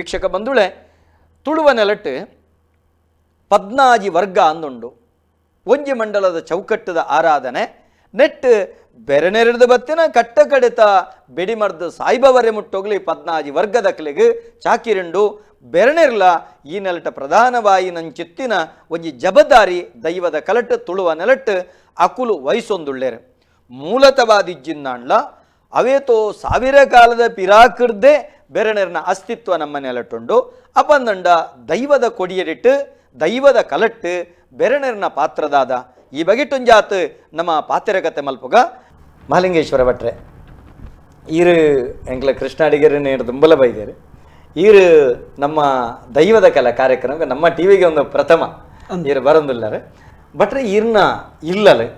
ವೀಕ್ಷಕ ಬಂಧುಳೆ, ತುಳುವ ನೆಲಟ್ಟು ಪದ್ನಾಜಿ ವರ್ಗ ಅಂದುಂಡು. ಒಂಜಿ ಮಂಡಲದ ಚೌಕಟ್ಟದ ಆರಾಧನೆ ನೆಟ್ ಬೆರನೆರೆದ ಬತ್ತಿನ ಕಟ್ಟ ಕಡೆತ ಬೆಡಿಮರ್ದು ಸಾಯಿಬವರೆ ಮುಟ್ಟೋಗ್ಲಿ ಪದ್ನಾಜಿ ವರ್ಗದಕ್ಲೆಗ್ ಚಾಕಿರಿಂಡು ಬೆರನೆರ್ಲ ಈ ನೆಲಟ ಪ್ರಧಾನವಾಯಿನಂಚಿತ್ತಿನ ಒಂಜಿ ಜಬದಾರಿ ದೈವದ ಕಲಟ್ ತುಳುವ ನೆಲಟ್ ಅಕುಲು ವಯಸ್ಸೊಂದುಳ್ಳೇರು. ಮೂಲತವಾದಿಜ್ಜಿನ್ನಾಂಡ್ಲ ಅವೇತೋ ಸಾವಿರ ಕಾಲದ ಪಿರಾಕಿರ್ದೆ ಬೆರನೆರ್ನ ಅಸ್ತಿತ್ವ ನಮ್ಮ ನೆಲಟುಂಡು. ಅಪಂದಂಡ ದೈವದ ಕೊಡಿಯಡಿಟ್ಟು ದೈವದ ಕಲಟ್ಟು ಬೆರನೆರ್ನ ಪಾತ್ರದಾದ ಈ ಬಗೆಟುಂಜಾತ್ ನಮ್ಮ ಪಾತೆರಕತೆ ಮಲ್ಪುಗ. ಮಹಾಲಿಂಗೇಶ್ವರ ಭಟ್ರೆ ಈರು ಎಂಕ್ಲ ಕೃಷ್ಣಾಡಿಗರ ನೇರು ದುಂಬಲ ಬೈದೇರು. ಈರು ನಮ್ಮ ದೈವದ ಕಲ ಕಾರ್ಯಕ್ರಮ ನಮ್ಮ ಟಿವಿಗೆ ಒಂದು ಪ್ರಥಮ ಈರು ಬರಂದುಲ್ಲಾರೆ. ಭಟ್ರೆ, ಈರ್ನ ಇಲ್ಲಲೆ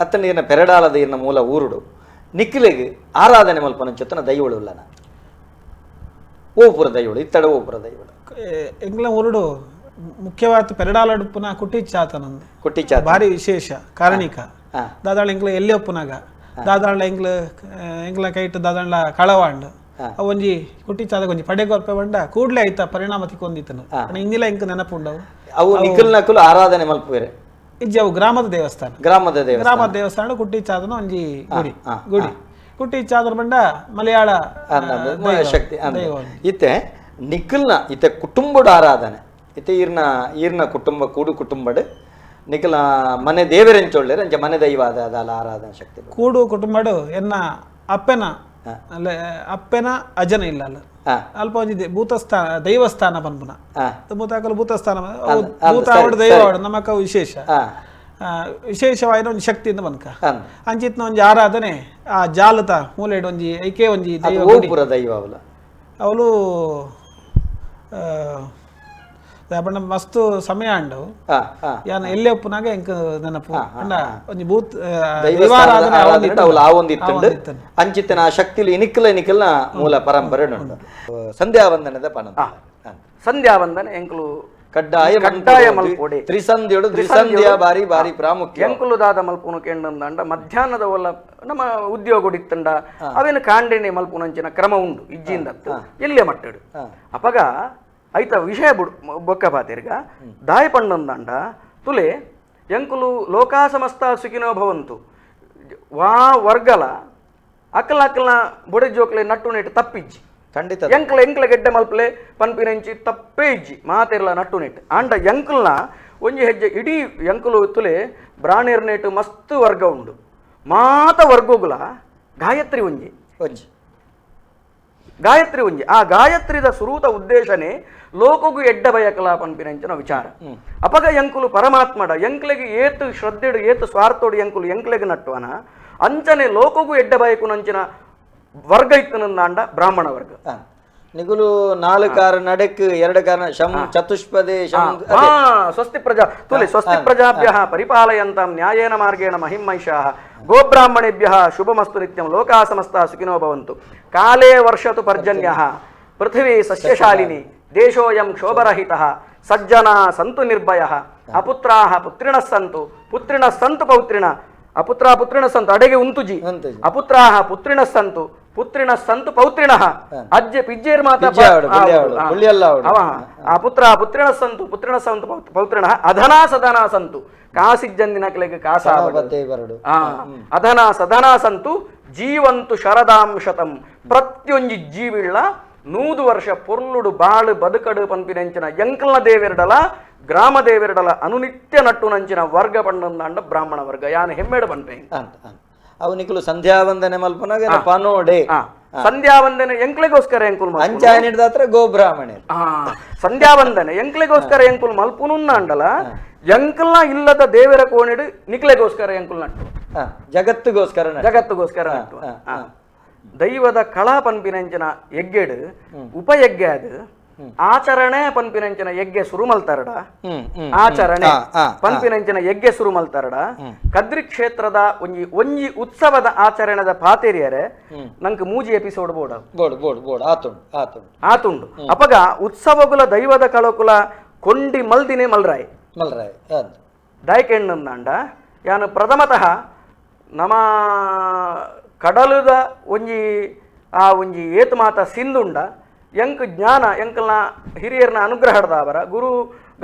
ಅತ್ತನ ಈರ್ನ ಪೆರಡಾಲದ ಈರ್ನ ಮೂಲ ಊರುಡು ನಿಕ್ಲೆಗ್ ಆರಾಧನೆ ಮಲ್ಪನ ಚೊತ್ತನ ದೈವಳು ಉಲ್ಲನ ಓಪುರ ದೈವಳು ಇತ್ತಡ ಓಪುರ ದೈವಳು ಎಂಗ್ಲ ಊರುಡು ಮುಖ್ಯವಾದ ಪೆರಡಾಲಡುಪ್ಪುನ ಕುಟ್ಟಿಚಾತನಂದು ಕುಟ್ಟಿಚಾತ ಭಾರಿ ವಿಶೇಷ ಕಾರಣಿಕ. ದಾದಾಳ ಎಂಗ್ಲ ಎಲ್ಲಿ ಒಪ್ಪುನಾಗ ದಾದಾಳ ಎಂಗ್ಲ ಎಂಗ್ಲ ಕೈಟ್ ದಾದಾಳ ಕಳವಾಂಡ್ ಒಂಜಿ ಕುಟ್ಟಿಚಾದ ಒಂಜಿ ಪಡೆಗೊರ್ಪೆ ಬಂಡ ಕೂಡ್ಲೆ ಆಯ್ತ ಪರಿಣಾಮ ತಿಕ್ಕೊಂದಿತ್ತನು. ಇನ್ನಿಲ್ಲ ಎಂಕ್ ನೆನಪುಂಡವು. ಅವು ನಿಖಲ್ ನಕುಲು ಆರಾಧನೆ ಮಲ್ಪುವೆರೆ. ಇಜ್ಜಿ, ಅವು ಗ್ರಾಮದ ದೇವಸ್ಥಾನ. ಗ್ರಾಮದ ದೇವಸ್ಥಾನ. ಗ್ರಾಮದ ದೇವಸ್ಥಾನ ಕುಟ್ಟಿಚಾದನ ಒಂಜಿ ಗುಡಿ. ಗುಡಿ ಕುಟ್ಟಿಚಾದರ ಬಂಡ ಮಲಯಾಳ ಶಕ್ತಿ ಇತ್ತೆ ನಿಖಲ್ನ ಇತ್ತೆ ಕುಟುಂಬದ ಆರಾಧನೆ ಇತ್ತೆ ಈರ್ನ ಈರ್ನ ಕುಟುಂಬ ಕೂಡು ಕುಟುಂಬಡ್ ನಿಖಲ ಮನೆ ದೇವರೆಂಚೊಳ್ಳೆರ್ ಅಂಚ ಮನೆ ದೈವ ಅದಾಲ ಆರಾಧನೆ ಶಕ್ತಿ ಕೂಡು ಕುಟುಂಬಡು ಎನ್ನ ಅಪ್ಪೆನ ಅಪ್ಪೆನ ಅಜನ ಇಲ್ಲ ಅಲ್ಲ ಅಲ್ಪ ಒಂಜಿ ಭೂತಸ್ಥಾನ ದೈವಸ್ಥಾನ ಪನ್ಪುನ ಭೂತಾಕಲು ಭೂತಸ್ಥಾನ ಭೂತ ಆವಡು ದೈವ ಆವಡು ನಮಕ ವಿಶೇಷ ವಿಶೇಷವಾದ ಒಂಜಿ ಶಕ್ತಿಯಿಂದ ಬನ್ಕ ಅಂಚಿತ್ನ ಒಂಜಿ ಆರಾಧನೆ ಆ ಜಾಲತ ಮೂಲೆಡ್ ಒಂಜಿ ಐಕೆ ಒಂಜಿ ದೈವ ದೈವ ಅವಳು ಪಂಡ ಮಸ್ತ್ ಸಮಯ ಅಂಡವು. ಯಾನ್ ಎಲ್ಲೆ ಉಪ್ಪುನಾಗ ಎಂಕ್ ನೆನಪು ಪಂಡ ಒಂಜಿ ಭೂತ್ ಆವೊಂದಿತ್ತುಂಡು. ಅಂಚಿತ್ತನ ಶಕ್ತಿಲು ಇನಿಕ್ಲ ನಿಕಲ್ನ ಮೂಲ ಪರಂಪರೆ ಉಂಡು. ಸಂಧ್ಯಾ ವಂದನೆದ ಪನ ಸಂಧ್ಯಾ ವಂದನೆ ಎಂಕುಲು ಕಡ್ಡಾಯ ಕಡ್ಡಾಯ ಮಲ್ಪೊಡೆ. ತ್ರಿಸಂಧ್ಯಡು ತ್ರಿಸಂಧ್ಯಾ ಬಾರಿ ಬಾರಿ ಪ್ರಾಮುಖ್ಯ. ಎಂಕುಲು ದಾದ ಮಲ್ಪುನು ಕೆಂಡಂದಾಂಡ ಮಧ್ಯಾಹ್ನದ ಒಲ್ಲ ನಮ್ಮ ಉದ್ಯೋಗ ಇತ್ತಂಡ ಅವೇನು ಕಾಂಡೆನೆ ಮಲ್ಪುನಂಚಿನ ಕ್ರಮ ಉಂಡು ಇಜ್ಜಿಂದ ಎಲ್ಲೇ ಮಟ್ಟಡು. ಅಪಗ ಐತ ವಿಷಯ ಬುಡ್ ಬೊಕ್ಕ ಪಾತಿರ್ಗ ದಾಯ ಪಂಡಂದಾಂಡ ತುಲೆ ಎಂಕುಲು ಲೋಕಾ ಸಮಸ್ತ ಸುಖಿನೋ ಭವಂತು ವಾ ವರ್ಗಲ ಅಕ್ಕಲ ಅಕ್ಕಲ ಬೊಡೆ ಜೋಕ್ಲೆ ನಟ್ಟು ನೆಟ್ಟು ತಪ್ಪಿಜ್ಜಿ. ಖಂಡಿತ ಎಂಕ್ಲ ಎಂಕ್ಲ ಗೆಡ್ಡೆ ಮಲ್ಪಲೆ ಪನ್ಪಿನಂಚಿ ತಪ್ಪೇ ಇಜ್ಜಿ ಮಾತಿರ್ಲ ನಟ್ಟು ನೆಟ್ಟು. ಆಂಡ ಎಂಕಲ್ನ ಒಂಜಿ ಹೆಜ್ಜೆ ಇಡೀ ಎಂಕುಲು ತುಲೆ ಬ್ರಾಣೇರ್ ನೆಟ್ಟು ಮಸ್ತ್ ವರ್ಗ ಉಂಡು. ಮಾತ ವರ್ಗೋಗುಲ ಗಾಯತ್ರಿ ಒಂಜಿ ಒಂಜಿ ಗಾಯತ್ರಿ ಒಂಜಿ. ಆ ಗಾಯತ್ರಿದ ಸುರೂತ ಉದ್ದೇಶನೇ ಲೋಕಗೂ ಎಡ್ಡ ಬಯಕಲ ಪನ್ಪಿನಂಚಿನ ವಿಚಾರ. ಅಪಗ ಎಂಕುಲು ಪರಮಾತ್ಮಡ ಎಂಕ್ಲೆಗೆ ಏತು ಶ್ರದ್ಧೆಡು ಏತು ಸ್ವಾರ್ಥೋಡು ಎಂಕುಲು ಎಂಕ್ಲೆಗೆ ನಟ್ಟುವನ ಅಂಚನೆ ಲೋಕಗೂ ಎಡ್ಡ ಬಯಕುನಂಚಿನ ವರ್ಗ ಇತ್ತನಂದಾಂಡ ಬ್ರಾಹ್ಮಣ ವರ್ಗ. ನಿಗುಲು ನಾಲ್ಕಾರು ನಡಕ್ ಎರಡು ಕಾರಣ ಶಂ ಚತುಷ್ಪದೇ ಶಂ ಸ್ವಸ್ತಿ ಪ್ರಜಾ ತುಲಿ ಸ್ವಸ್ತಿ ಪ್ರಜಾಭ್ಯಃ ಪರಿಪಾಲಯಂತಾಂ ನ್ಯಾಯೇನ ಮಾರ್ಗೇಣ ಮಹಿಮೈಷಾಃ ಗೋಬ್ರಾಹ್ಮಣೇಭ್ಯಃ ಶುಭಮಸ್ತು ನಿತ್ಯಂ ಲೋಕಾ ಸಮಸ್ತ ಸುಖಿನೋ ಭವಂತು. ಕಾಲೇ ವರ್ಷತು ಪರ್ಜನ್ಯಃ ಪೃಥ್ವೀ ಸಸ್ಯಶಾಲಿನಿ ದೇಶೋಯಂ ಕ್ಷೋಭರಹಿತಃ ಸಜ್ಜನಾ ಸಂತು ನಿರ್ಭಯಃ ಅಪುತ್ರಾಃ ಪುತ್ರಿಣಃ ಸಂತು ಪುತ್ರಿಣಃ ಸಂತು ಪೌತ್ರಿಣ ಅಪುತ್ರ ಪುತ್ರಿಣಃ ಸಂತು ಅಡೆಗೆ ಉಂತುಜಿ ಅಪುತ್ರಾಃ ಪುತ್ರಿಣಃ ಸಂತು ಪುತ್ರಿಣ ಸಂತು ಪೌತ್ರಿಣಃ ಅಜ್ಜೆ ಪಿಜ್ಜೇರ್ ಮಾತ ಅಪುತ್ರ ಪುತ್ರಿಣ ಸಂತು ಪುತ್ರಿಣ ಸಂತು ಪೌತ್ರಿಣಃ ಅಧನಾ ಸದನಾ ಸಂತು ಕಾಸಿಜ್ಜಂದಿನಕ್ಲೆಗ್ ಕಾಸ ಅಧನಾ ಸದನಾ ಸಂತು ಜೀವಂತು ಶರದಾಂ ಶತಂ. ಪ್ರತಿಯೊಂಜಿ ಜೀವಿಳ್ಳ 100 ವರ್ಷ ಪೊರ್ಲುಡು ಬಾಳು ಬದುಕಡು ಪನ್ಪಿನಂಚಿನ ಎಂಕಲ್ನ ದೇವೆರಡಲ ಗ್ರಾಮ ದೇವೆರಡಲ ಅನುನಿತ್ಯ ನಟ್ಟುನಂಚಿನ ವರ್ಗ ಪಂಡಂದಾಂಡ ಬ್ರಾಹ್ಮಣ ವರ್ಗ ಯಾನ್ ಹೆಮ್ಮೆಡು ಪನ್ಪೆ ಅವು ನಿಕುಲು ಸಂಧ್ಯಾ ವಂದನೆ ಮಲ್ಪುನಾಗ ಪನೋಡೆ ಸಂಧ್ಯಾ ವಂದನೆ ಎಂಕ್ಲೆಗೋಸ್ಕರ ಎಂಕುಲು ಅಂಚಾನಿಡ್ದಾತ್ರ ಗೋಬ್ರಾಹ್ಮಣೆ ಸಂಧ್ಯಾ ವಂದನೆ ಎಂಕ್ಲೆಗೋಸ್ಕರ ಎಂಕುಲು ಮಲ್ಪುನುಂಡಲ ಎಂಕಲ್ನ ಇಲ್ಲದ ದೇವರ ಕೋಣಿಡು ನಿಕ್ಲೆಗೋಸ್ಕರ ಎಂಕುಲು ನಟ್ಟು ಜಗತ್ತಿಗೋಸ್ಕರ ಜಗತ್ತಿಗೋಸ್ಕರ ನಟ್ಟು. ದೈವದ ಕಳಾ ಪನ್ಪಿನಂಚಿನ ಎಗ್ಗೆಡು ಉಪಯಜ್ಞೆ ಅದು ಆಚರಣೆ ಪನ್ಪಿನಂಚಿನ ಯಜ್ಞ ಸುರು ಮಲ್ತಾರಡ ಆಚರಣೆ ಪನ್ಪಿನಂಚಿನ ಯಜ್ಞ ಸುರು ಮಲ್ತಾರಡ ಕದ್ರಿ ಕ್ಷೇತ್ರದ ಒಂಜಿ ಒಂಜಿ ಉತ್ಸವದ ಆಚರಣೆದ ಪಾತೆರಿಯರೆ ನಂಗೆ ಮೂಜಿ episode board board board board ಆತುಂಡು ಆತುಂಡು ಆತುಂಡು. ಅಪಗ ಉತ್ಸವಗುಲ ದೈವದ ಕಳಕುಲ ಕೊಂಡಿ ಮಲ್ದಿನೇ ಮಲ್ರಾಯ್ ಮಲ್ರಾಯ್ ದಾಯಕೆಣ್ಣಂದಾಂಡ ಯಾನು ಪ್ರಥಮತಃ ನಮ ಕಡಲುದ ಒಂಜಿ ಆ ಒಂಜಿ ಏತು ಮಾತ ಸಿಂದುಂಡ ಎಂಕ್ ಜ್ಞಾನ ಎಂಕಲ್ನ ಹಿರಿಯರ್ನ ಅನುಗ್ರಹಡ್ದಾವರ ಗುರು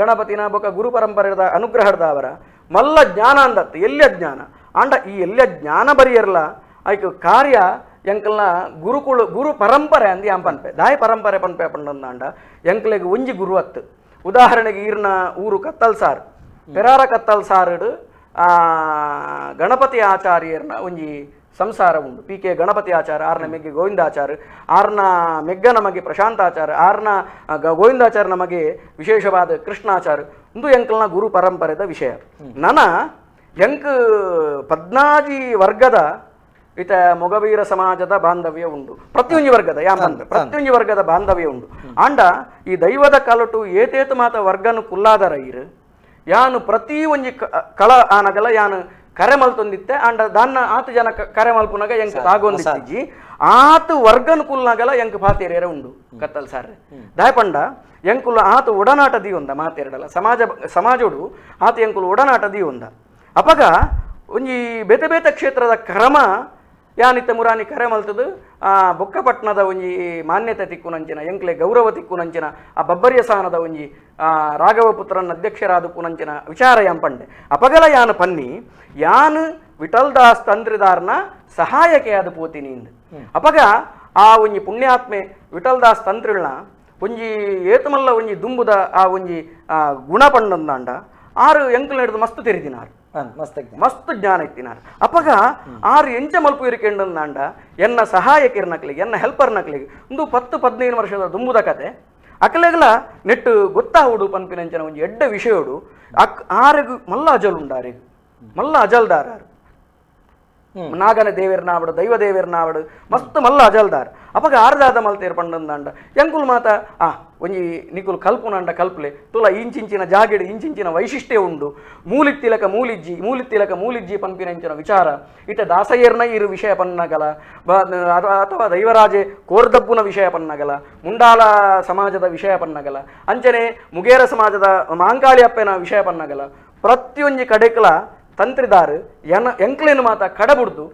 ಗಣಪತಿನ ಬೊಕ ಗುರು ಪರಂಪರೆದ ಅನುಗ್ರಹಡ್ದಾವರ ಮಲ್ಲ ಜ್ಞಾನ ಅಂದತ್ತು ಎಲ್ಲಿಯ ಜ್ಞಾನ ಆಂಡ ಈ ಎಲ್ಲಿಯ ಜ್ಞಾನ ಬರಿಯರ್ಲ ಐಕ್ ಕಾರ್ಯ ಎಂಕಲ್ನ ಗುರುಕುಳು ಗುರು ಪರಂಪರೆ ಅಂದು ಯಾಂ ಪನ್ಪೆ ದಾಯ ಪರಂಪರೆ ಪನ್ಪೆ ಪಂಡಂದಾಂಡ ಎಂಕ್ಲೆಗ್ ಒಂಜಿ ಗುರು ಅತ್ತು. ಉದಾಹರಣೆಗೆ ಈರ್ನ ಊರು ಕತ್ತಲ್ ಸಾರ್ ಪೆರಾರ ಕತ್ತಲ್ ಸಾರುಡು ಗಣಪತಿ ಆಚಾರ್ಯರ್ನ ಒಂಜಿ ಸಂಸಾರ ಉಂಡು. ಪಿ ಕೆ ಗಣಪತಿ ಆಚಾರ ಆರ್ನ ಮೆಗ್ಗೆ ಗೋವಿಂದಾಚಾರ ಆರ್ನ ಮೆಗ್ಗ ನಮಗೆ ಪ್ರಶಾಂತಾಚಾರ ಆರ್ನ ಗೋವಿಂದಾಚಾರ ನಮಗೆ ವಿಶೇಷವಾದ ಕೃಷ್ಣಾಚಾರ ಒಂದು ಎಂಕಲ್ನ ಗುರು ಪರಂಪರೆದ ವಿಷಯ. ನನ ಎಂಕ್ ಪದ್ನಾಜಿ ವರ್ಗದ ಇತ ಮೊಗವೀರ ಸಮಾಜದ ಬಾಂಧವ್ಯ ಉಂಡು ಪ್ರತಿಯೊಂಜಿ ವರ್ಗದ ಯಾಂ ಪನ್ಪೆ ಪ್ರತಿಯೊಂಜಿ ವರ್ಗದ ಬಾಂಧವ್ಯ ಉಂಡು. ಆಂಡ ಈ ದೈವದ ಕಲಟು ಏತೇತು ಮಾತ ವರ್ಗನು ಕುಲ್ಲಾದರ ಇರು ಯಾನು ಪ್ರತಿ ಒಂಜಿ ಕಳ ಆನಗಲ ಯಾನು ಕರೆ ಮಲ್ತೊಂದಿತ್ತೆ ಆಂಡ ದಾನ್ನ ಆತು ಜನ ಕರೆ ಮಲ್ಪುನಗ ಎಂಕ್ ತಾಗೊಂದಿಜ್ಜಿ ಆತು ವರ್ಗನ್ ಕುಲ್ನಾಗಲ ಎಂಕ್ ಪಾತೇರಿಯರ ಉಂಡು ಕತ್ತಲ್ ಸಾರ್ ದಾಯಪಂಡ ಎಂಕುಲು ಆತು ಒಡನಾಟ ದಿಯೊಂದ ಮಾತೇರಡಲ ಸಮಾಜ ಸಮಾಜೋಡು ಆತು ಎಂಕುಲು ಒಡನಾಟ ದಿಯೊಂದ ಅಪಗ ಒಂಜಿ ಬೇತೆ ಬೇತೆ ಕ್ಷೇತ್ರದ ಕ್ರಮ ಯಾನಿತ್ತ ಮುರಾನಿ ಕರೆ ಮಲ್ತದು ಆ ಬೊಕ್ಕಪಟ್ಟಣದ ಒಂಜಿ ಮಾನ್ಯತೆ ತಿಕ್ಕುನಂಚಿನ ಎಂಕ್ಲೆ ಗೌರವ ತಿಕ್ಕುನಂಚಿನ ಆ ಬಬ್ಬರಿಯ ಸಾನದ ಒಂಜಿ ರಾಘವ ಪುತ್ರನ ಅಧ್ಯಕ್ಷರಾದ ಪುನಂಚಿನ ವಿಚಾರ ಯಾನ್ ಪಂಡೆ ಅಪಗಲ ಯಾನು ಪನ್ನಿ ಯಾನು ವಿಠಲ್ ದಾಸ್ ತಂತ್ರಿದಾರ್ನ ಸಹಾಯಕೆಯಾದ ಪೋತಿನಿ ಇಂದು. ಅಪಗ ಆ ಒಂಜಿ ಪುಣ್ಯಾತ್ಮೆ ವಿಠಲ್ ದಾಸ್ ತಂತ್ರಿಳ್ನ ಒಂಜಿ ಏತುಮಲ್ಲ ಒಂಜಿ ದುಂಬುದ ಆ ಒಂಜಿ ಗುಣ ಪಂಡಂದಾಂಡ ಆರು ಎಂಕಲ್ ಹಿಡಿದು ಮಸ್ತ್ ತೆರಿದಿನಾರು ಮಸ್ತ್ ಜ್ಞಾನ ಇತ್ತಿನಾರು. ಅಪಗ ಆರು ಎಂಚ ಮಲ್ಪು ಇರಿಕೆಂಡಂದಾಂಡ ಎನ್ನ ಸಹಾಯಕಿರ್ನಕ್ಲಿಗೆ ಎನ್ನ ಹೆಲ್ಪರ್ನಕ್ಲಿಗೆ ಒಂದು 10-15 ವರ್ಷದ ದುಂಬುದ ಕತೆ ಅಕಲೆಗಲ ನೆಟ್ಟು ಗೊತ್ತಾವುಡು ಪನ್ಪಿನಂಚಿನ ಒಂಜಿ ಎಡ್ಡ ವಿಷಯೋಡು ಅಕ್ ಆರೆಗು ಮಲ್ಲ ಅಜಲ್ ಉಂಡಾರೆಗು ಮಲ್ಲ ಅಜಲ್ದಾರ ನಾಗನ ದೇವೇರ್ನಾವಡು ದೈವ ದೇವೇರ್ನಾವಡು ಮಸ್ತ್ ಮಲ್ಲ ಅಜಲ್ದಾರ್. ಅಪಗ ಆರ್ದಾದ ಮಲ್ತೇರ್ ಪಂಡಂದಾಂಡ ಎಂಕುಲ್ ಮಾತ ಆ ಒಂಜಿ ನಿಕುಲ್ ಕಲ್ಪುನಾಂಡ ಕಲ್ಪಲೆ ತುಲ ಇಂಚಿಂಚಿನ ಜಾಗೆಡು ಇಂಚಿಂಚಿನ ವೈಶಿಷ್ಟ್ಯ ಉಂಡು ಮೂಲಿತ್ತಿಲಕ ಮೂಲಿಜ್ಜಿ ಮೂಲಿತ್ತಿಲಕ ಮೂಲಿಜ್ಜಿ ಪನ್ಪಿನಂಚಿನ ವಿಚಾರ ಇತ ದಾಸಯ್ಯರ್ನ ಇರು ವಿಷಯ ಪನ್ನಗಲ ಅಥವಾ ದೈವರಾಜೆ ಕೋರ್ದಬ್ಬುನ ವಿಷಯ ಪನ್ನಗಲ ಮುಂಡಾಲ ಸಮಾಜದ ವಿಷಯ ಪನ್ನಗಲ ಅಂಚನೆ ಮುಗೇರ ಸಮಾಜದ ಮಾಂಕಾಳಿ ಅಪ್ಪನ ವಿಷಯ ಪನ್ನಗಲ ಪ್ರತಿಯೊಂಜಿ ಕಡೆಕಲ ತಂತ್ರಿದಾರು ಎನ ಎಂಕ್ಲೇನು ಮಾತ ಕಡಬುಡ್ದು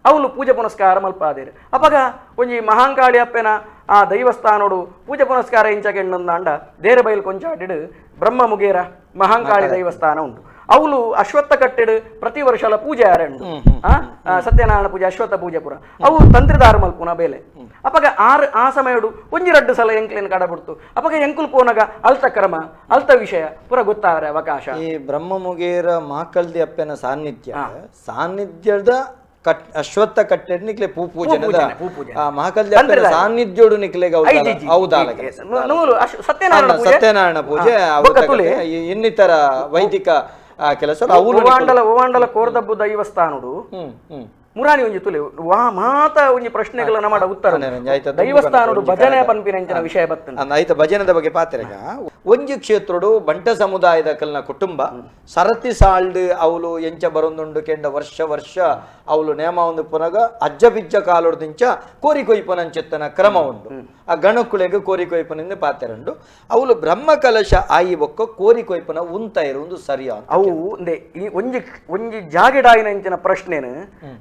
ಅವಳು ಪೂಜೆ ಪುನಸ್ಕಾರ ಮಲ್ಪಾದೇರು. ಅಪಗ ಒಂಜಿ ಮಹಾಂಕಾಳಿ ಅಪ್ಪೆನ ಆ ದೈವಸ್ಥಾನೋಡು ಪೂಜೆ ಪುನಸ್ಕಾರ ಇಂಚಗೆಣ್ಣಂದಾಂಡ ದೇರ ಬೈಲ್ ಕೊಂಚಾಡಿಡು ಬ್ರಹ್ಮ ಮುಗೇರ ಮಹಾಂಕಾಳಿ ದೈವಸ್ಥಾನ ಉಂಟು. ಅವಳು ಅಶ್ವತ್ಥ ಕಟ್ಟೆಡು ಪ್ರತಿ ವರ್ಷಲ ಪೂಜೆ ಆರೆ ಉಂಡು ಸತ್ಯನಾರಾಯಣ ಪೂಜೆ ಅಶ್ವತ್ಥ ಪೂಜೆ ಪುರ ಅವು ತಂತ್ರಿದಾರ ಮಲ್ಪುನ ಬೇಲೆ. ಅಪಗ ಆರು ಆ ಸಮಯಡು ಒಂಜಿ ರಡ್ಡು ಸಲ ಎಂಕ್ಲೇನು ಕಡಬಿಡ್ತು. ಅಪಗ ಎಂಕುಲ್ ಪೋನಗ ಅಲ್ತ ಕ್ರಮ ಅಲ್ತ ವಿಷಯ ಪುರ ಗೊತ್ತಾವರೆ ಅವಕಾಶ. ಈ ಬ್ರಹ್ಮ ಮುಗೇರ ಮಾಕಲ್ದಿ ಅಪ್ಪನ ಸಾನ್ನಿಧ್ಯ ಸಾನ್ನಿಧ್ಯದ ಅಶ್ವತ್ಥ ಕಟ್ಟೆಡ್ ನಿಕ್ಲೆ ಪೂ ಪೂಜೆ ಮಹಾಕಲ್ದಿ ಅಪ್ಪನ ಸಾನ್ನಿಧ್ಯೋಡು ನಿಕ್ಲೆಗೆ ಹೌದಾ ಸತ್ಯನಾರಾಯಣ ಪೂಜೆ ಇನ್ನಿತರ ವೈದಿಕ ಕೆಲಸ ಓವಾಂಡಲ ಕೋರ್ದಬ್ಬು ದೈವಸ್ಥಾನಡು ಮುರಾಣಿ ಒಂಜಿ ತುಲೆ ವಾ ಮಾತ ಒಂಜಿ ಪ್ರಶ್ನೆಗಳ ನಮಾಡ ಉತ್ತರ ದೈವಸ್ಥಾನಡು ಭಜನೆ ಪನ್ಪಿನಂಚಿನ ವಿಷಯ ಬರ್ತದೆ. ಆಯ್ತು ಭಜನೆದ ಬಗ್ಗೆ ಪಾತ್ರೆಗ ಒಂಜಿ ಕ್ಷೇತ್ರಡು ಬಂಟ ಸಮುದಾಯದ ಕಲ್ನ ಕುಟುಂಬ ಸರತಿ ಸಾಲ್ಡ್ ಅವಳು ಎಂಚ ಬರೊಂದುಂಡು ಕೆಂಡ ವರ್ಷ ವರ್ಷ ಅವಳು ನೇಮ ಒಂದು ಪುನಗ ಅಜ್ಜ ಬಿಜ್ಜ ಕಾಲೊಡ್ದಿಂಚ ಕೋರಿ ಕೊಯ್ಪನಂಚೆತ್ತನ ಕ್ರಮ ಉಂಡು. ಆ ಗಣಕುಳೆಗೆ ಕೋರಿ ಕೊಯ್ಪನಿಂದ ಪಾತ್ರೆಂಡು ಅವಳು ಬ್ರಹ್ಮ ಕಲಶ ಆಯಿ ಬೊಕ್ಕ ಕೋರಿ ಕೊಯ್ಪನ ಉಂತ ಇರುವುದು ಸರಿಯಾ ಅವು ಈ ಒಂಜಿ ಒಂಜಿ ಜಾಗೆಡಾಯಿನಂಚಿನ ಪ್ರಶ್ನೆನು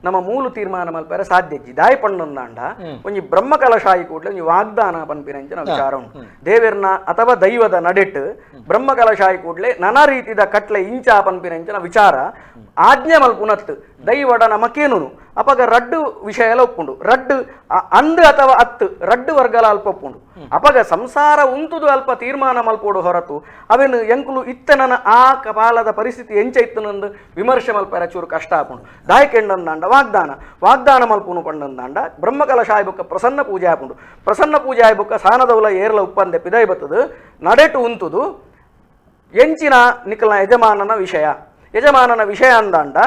ನಮ್ಮ ಮೂಲ ತೀರ್ಮಾನ ಮಲ್ಪರೆ ಸಾಧ್ಯ ಇಜ್ಜಿ ದಾಯ ಪಣ್ಣಂದಾಂಡ ಒಂಜಿ ಬ್ರಹ್ಮ ಕಲಶ ಆಯಿ ಕೂಡಲೇ ಒಂಜಿ ವಾಗ್ದಾನ ಪನ್ಪಿನಂಚಿನ ವಿಚಾರ ಉಂಟು. ದೇವೆರ್ನ ಅಥವಾ ದೈವದ ನಡೆಟ್ಟು ಬ್ರಹ್ಮ ಕಲಶ ಆಯಿ ಕೂಡಲೇ ನಾನಾ ರೀತಿದ ಕಟ್ಲೆ ಇಂಚ ಪನ್ಪಿನಂಚಿನ ವಿಚಾರ ಆಜ್ಞೆ ಮಲ್ಪುನತ್ತು ದೈವಡ ನಮಕೇನು ಅಪಗ ರಡ್ಡು ವಿಷಯ ಎಲ್ಲ ಒಪ್ಪುಂಡು ರಡ್ಡು ಅಂದು ಅಥವಾ ಅತ್ತು ರಡ್ಡು ವರ್ಗಲ ಅಲ್ಪ ಒಪ್ಪುಂಡು. ಅಪಗ ಸಂಸಾರ ಉಂತುದು ಅಲ್ಪ ತೀರ್ಮಾನ ಮಲ್ಪೋಡು ಹೊರತು ಅವೇನು ಎಂಕುಲು ಇತ್ತನನ ಆ ಕಪಾಲದ ಪರಿಸ್ಥಿತಿ ಎಂಚ ಇತ್ತನಂದು ವಿಮರ್ಶೆ ಮಲ್ಪರ ಚೂರು ಕಷ್ಟ ಆಪುಂಡು. ದಾಯಕೆಂಡಂದಾಂಡ ವಾಗ್ದಾನ ವಾಗ್ದಾನ ಮಲ್ಪುನು ಪಂಡಂದಾಂಡ ಬ್ರಹ್ಮಕಲಶ ಆಯ್ಬೊಕ್ಕ ಪ್ರಸನ್ನ ಪೂಜೆ ಆಪುಂಡು. ಪ್ರಸನ್ನ ಪೂಜೆ ಆಯ್ಬೊಕ್ಕ ಸಾನದೌಲ ಏರ್ಲ ಉಪ್ಪಂದೆ ಪಿದೈ ಬತ್ತದು ನಡೆಟು ಉಂತುದು ಎಂಚಿನ ನಿಕಲ್ನ ಯಜಮಾನನ ವಿಷಯ ಯಜಮಾನನ ವಿಷಯ ಅಂದಾಂಡ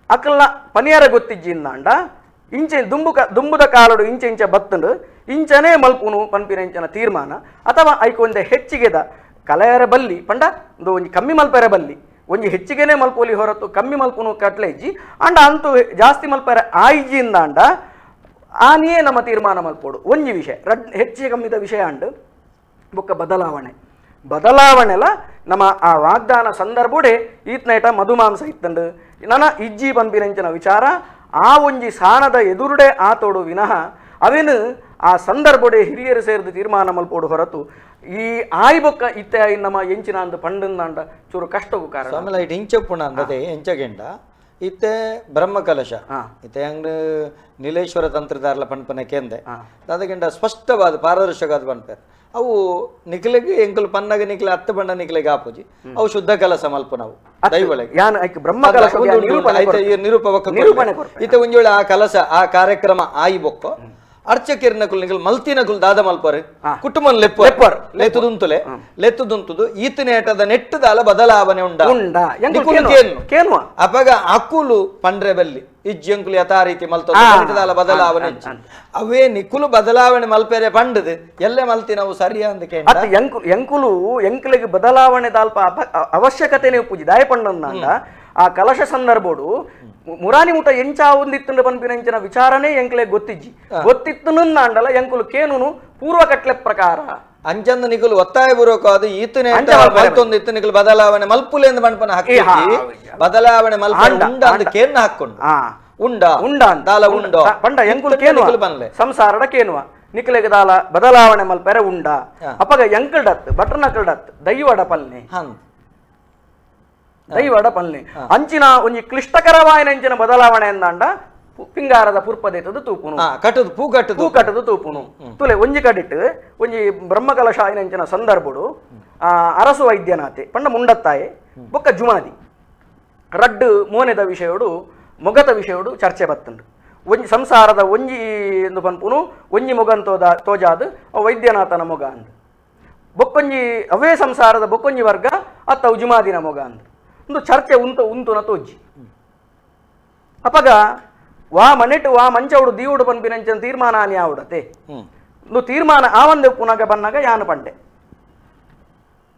ಅಕಲ್ನ ಪನಿಯಾರ ಗೊತ್ತಿಜ್ಜಿಂದಾಂಡ ಇಂಚೆ ದುಂಬುದ ಕಾಲಡು ಇಂಚೆ ಇಂಚೆ ಬತ್ತಂಡು ಇಂಚನೇ ಮಲ್ಪುನು ಪನ್ಪಿನ ಇಂಚನ ತೀರ್ಮಾನ ಅಥವಾ ಐಕೊಂದೆ ಹೆಚ್ಚಿಗೆದ ಕಲೆಯರ ಬಲ್ಲಿ ಪಂಡ ಒಂದು ಒಂಜಿ ಕಮ್ಮಿ ಮಲ್ಪೆರೆ ಬಲ್ಲಿ ಒಂಜಿ ಹೆಚ್ಚಿಗೆನೇ ಮಲ್ಪೋಲಿ ಹೊರತು ಕಮ್ಮಿ ಮಲ್ಪುನು ಕಟ್ಲೆ ಇಜ್ಜಿ ಅಂಡ ಅಂತೂ ಜಾಸ್ತಿ ಮಲ್ಪೆರೆ ಆಯ್ಜಿಂದಾಂಡ ಆನಿಯೇ ನಮ್ಮ ತೀರ್ಮಾನ ಮಲ್ಪೋಡು ಒಂಜಿ ವಿಷಯ ರಡ್ ಹೆಚ್ಚಿಗೆ ಕಮ್ಮಿದ ವಿಷಯ ಅಂಡು ಬೊಕ್ಕ ಬದಲಾವಣೆ ಬದಲಾವಣೆಲ ನಮ್ಮ ಆ ವಾಗ್ದಾನ ಸಂದರ್ಭೋಡೆ ಈತ್ನೈಟ ಮಧುಮಾಂಸ ಇತ್ತಂಡು ನನ್ನ ಇಜ್ಜಿ ಪನ್ಪಿನಂಚಿನ ವಿಚಾರ ಆ ಒಂಜಿ ಸಾನದ ಎದುರುಡೆ ಆತೋಡು ವಿನಃ ಅವೇನು ಆ ಸಂದರ್ಭಡೆ ಹಿರಿಯರು ಸೇರಿದ ತೀರ್ಮಾನ ಮಲ್ಪೋಡು ಹೊರತು ಈ ಆಯ್ಬೊಕ್ಕ ಇತ್ತೆ ನಮ್ಮ ಎಂಚಿನ ಅಂದ ಪಂಡಂದಾಂಡ ಚೂರು ಕಷ್ಟಗೂ ಕಾರಣ. ಆಮೇಲೆ ಇಟ್ಟು ಇಂಚಪ್ಪುಣ ಅಂದದೆ ಎಂಚಗೆಂಡ ಇತ್ತೆ ಬ್ರಹ್ಮಕಲಶ ಇತ್ತೆ ಹಂಗ ನೀಲೇಶ್ವರ ತಂತ್ರದಾರಲ ಪನ್ಪನೆ ಕೇಂದೆ ದಾದಗೆಂಡ ಸ್ಪಷ್ಟವಾದ ಪಾರದರ್ಶಕವಾದ ಪನ್ಪೇರ್ ಅವು ನಿಖಲಿಗೆ ಎಂಕುಲು ಪನ್ನಗ ನಿಖಲೆ ಹತ್ತು ಬಣ್ಣ ನಿಖಲೆಗೆ ಆಪುಜಿ ಅವು ಶುದ್ಧ ಕಲಸ ಮಲ್ಪ ನಾವು ದೈವೊಳಗೆ ಬ್ರಹ್ಮ ಕಲಶ ನಿರೂಪಣೆ ಇತ್ತೆ ಒಂಜೊಳೆ ಆ ಕಲಸ ಆ ಕಾರ್ಯಕ್ರಮ ಆಯಿ ಬೊಕ್ಕ ಅರ್ಚಕಿರ್ನಕುಲು ನಿಕಲ್ ಮಲ್ತಿನಕುಲು ದಾದ ಮಲ್ಪರು ಕುಟುಂಬನ್ ಲೆಪ್ಪರ್ ಲೆತ್ತುದುಂತುಲೆ ಲೆತ್ತುದುಂತುದು ಈತನೇಟದ ನೆಟ್ಟದಾಲ ಬದಲಾವಣೆ ಉಂಡ ಅಪಗ ಅಕುಲು ಪಂಡ್ರೆ ಬಲ್ಲಿ ಇಜ್ಜಂಕುಲು ಯಥಾ ರೀತಿ ಮಲ್ತದಾಲ ಬದಲಾವಣೆ ಅವೇ ನಿಕುಲು ಬದಲಾವಣೆ ಮಲ್ಪೆರೆ ಪಂಡದು ಎಲ್ಲೆ ಮಲ್ತಿ ನಾವು ಸರಿಯಾ ಅಂದ ಎಂಕುಲು ಎಂಕುಲಿಗೆ ಬದಲಾವಣೆ ದಾಲ್ಪ ಅವಶ್ಯಕತೆನೇ ಪೂಜಿ ದಾಯ ಪಂಡಂದಾಂಡ ಆ ಕಲಶ ಸಂದರ್ಭೋಡು ಮುರಾನಿ ಮುಟ ಎಂಚ ಒಂದಿತ್ತುಂಡು ಪನ್ಪಿನ ಎಂಚಿನ ವಿಚಾರನೇ ಎಂಕ್ಲೆ ಗೊತ್ತಿಜ್ಜಿ ಗೊತ್ತಿತ್ತುಂಡಲ್ಲ ಎಂಕುಲು ಕೇನುನು ಪೂರ್ವ ಕಟ್ಲೆ ಪ್ರಕಾರ ಅಂಚಂದ ನಿಕುಲು ಒತ್ತಾಯ ಪೂರ್ವಕವಾದ ಈತನೇ ಮಲ್ತೊಂದು ಇತ್ತು ನಿಕುಲು ಬದಲಾವಣೆ ಮಲ್ಪುಲೆ ಎಂದು ಪನ್ಪನ ಹಾಕಿ ಬದಲಾವಣೆ ಮಲ್ಪ ಉಂಡ ಅಂದ್ ಕೇನ್ನ ಹಾಕೊಂಡು ಉಂಡ ಉಂಡ ದಾಲ ಉಂಡ ಪಂಡ ಎಂಕುಲು ಕೇನುವ ಸಂಸಾರಡ ಕೇನುವ ನಿಕುಲೆಗೆ ದಾಲ ಬದಲಾವಣೆ ಮಲ್ಪೆರೆ ಉಂಡ ಅಪಗ ಎಂಕಲ್ಡತ್ ಬಟರ್ನಕಲ್ಡತ್ ದೈವಡ ಪಲ್ನೆ ದೈವಡ ಪಲ್ನೆ ಅಂಚಿನ ಒಂಜಿ ಕ್ಲಿಷ್ಟಕರವಾಯಿನ ಅಂಚಿನ ಬದಲಾವಣೆ ಎಂದಾಂಡ ಪಿಂಗಾರದ ಪುರ್ಪದೇತದ ತೂಪುನು ಕಟ್ಟದು ಪೂ ಕಟ್ಟದು ಪೂ ಕಟ್ಟದು ತೂಪುನು ತುಲೆ ಒಂಜಿ ಕಡಿಟ್ಟು ಒಂಜಿ ಬ್ರಹ್ಮಕಲಶ ಅಂಚಿನ ಸಂದರ್ಭಡು ಅರಸು ವೈದ್ಯನಾಥೆ ಪಂಡ ಮುಂಡತ್ತಾಯೆ ಬೊಕ್ಕ ಜುಮಾದಿ ರಡ್ಡು ಮೋನೆದ ವಿಷಯೋಡು ಮೊಗತ ವಿಷಯೋಡು ಚರ್ಚೆ ಬತ್ತುಂಡು ಒಂಜಿ ಸಂಸಾರದ ಒಂಜಿ ಎಂದು ಪನ್ಪುನು ಒಂಜಿ ಮೊಗನ್ ತೋದ ತೋಜಾದು ವೈದ್ಯನಾಥನ ಮೊಗ ಅಂದು ಬೊಕ್ಕೊಂಜಿ ಅವೇ ಸಂಸಾರದ ಬೊಕ್ಕೊಂಜಿ ವರ್ಗ ಅತ್ತ ಜುಮಾದಿನ ಮೊಗ ಅಂದು ಒಂದು ಚರ್ಚೆ ಉಂಟು ಉಂತುನ ತೋಜಿ ಅಪಗ ವಾ ಮನೆಟು ವಾ ಮಂಚೌಡು ದೀವುಡು ಪನ್ಪಿನಂಚಿನ ತೀರ್ಮಾನ ಆನಿ ಆವುಡತೆ ಒಂದು ತೀರ್ಮಾನ ಆವಂದೆ ಪುನಗ ಬನ್ನಾಗ ಯಾನು ಪಂಡೆ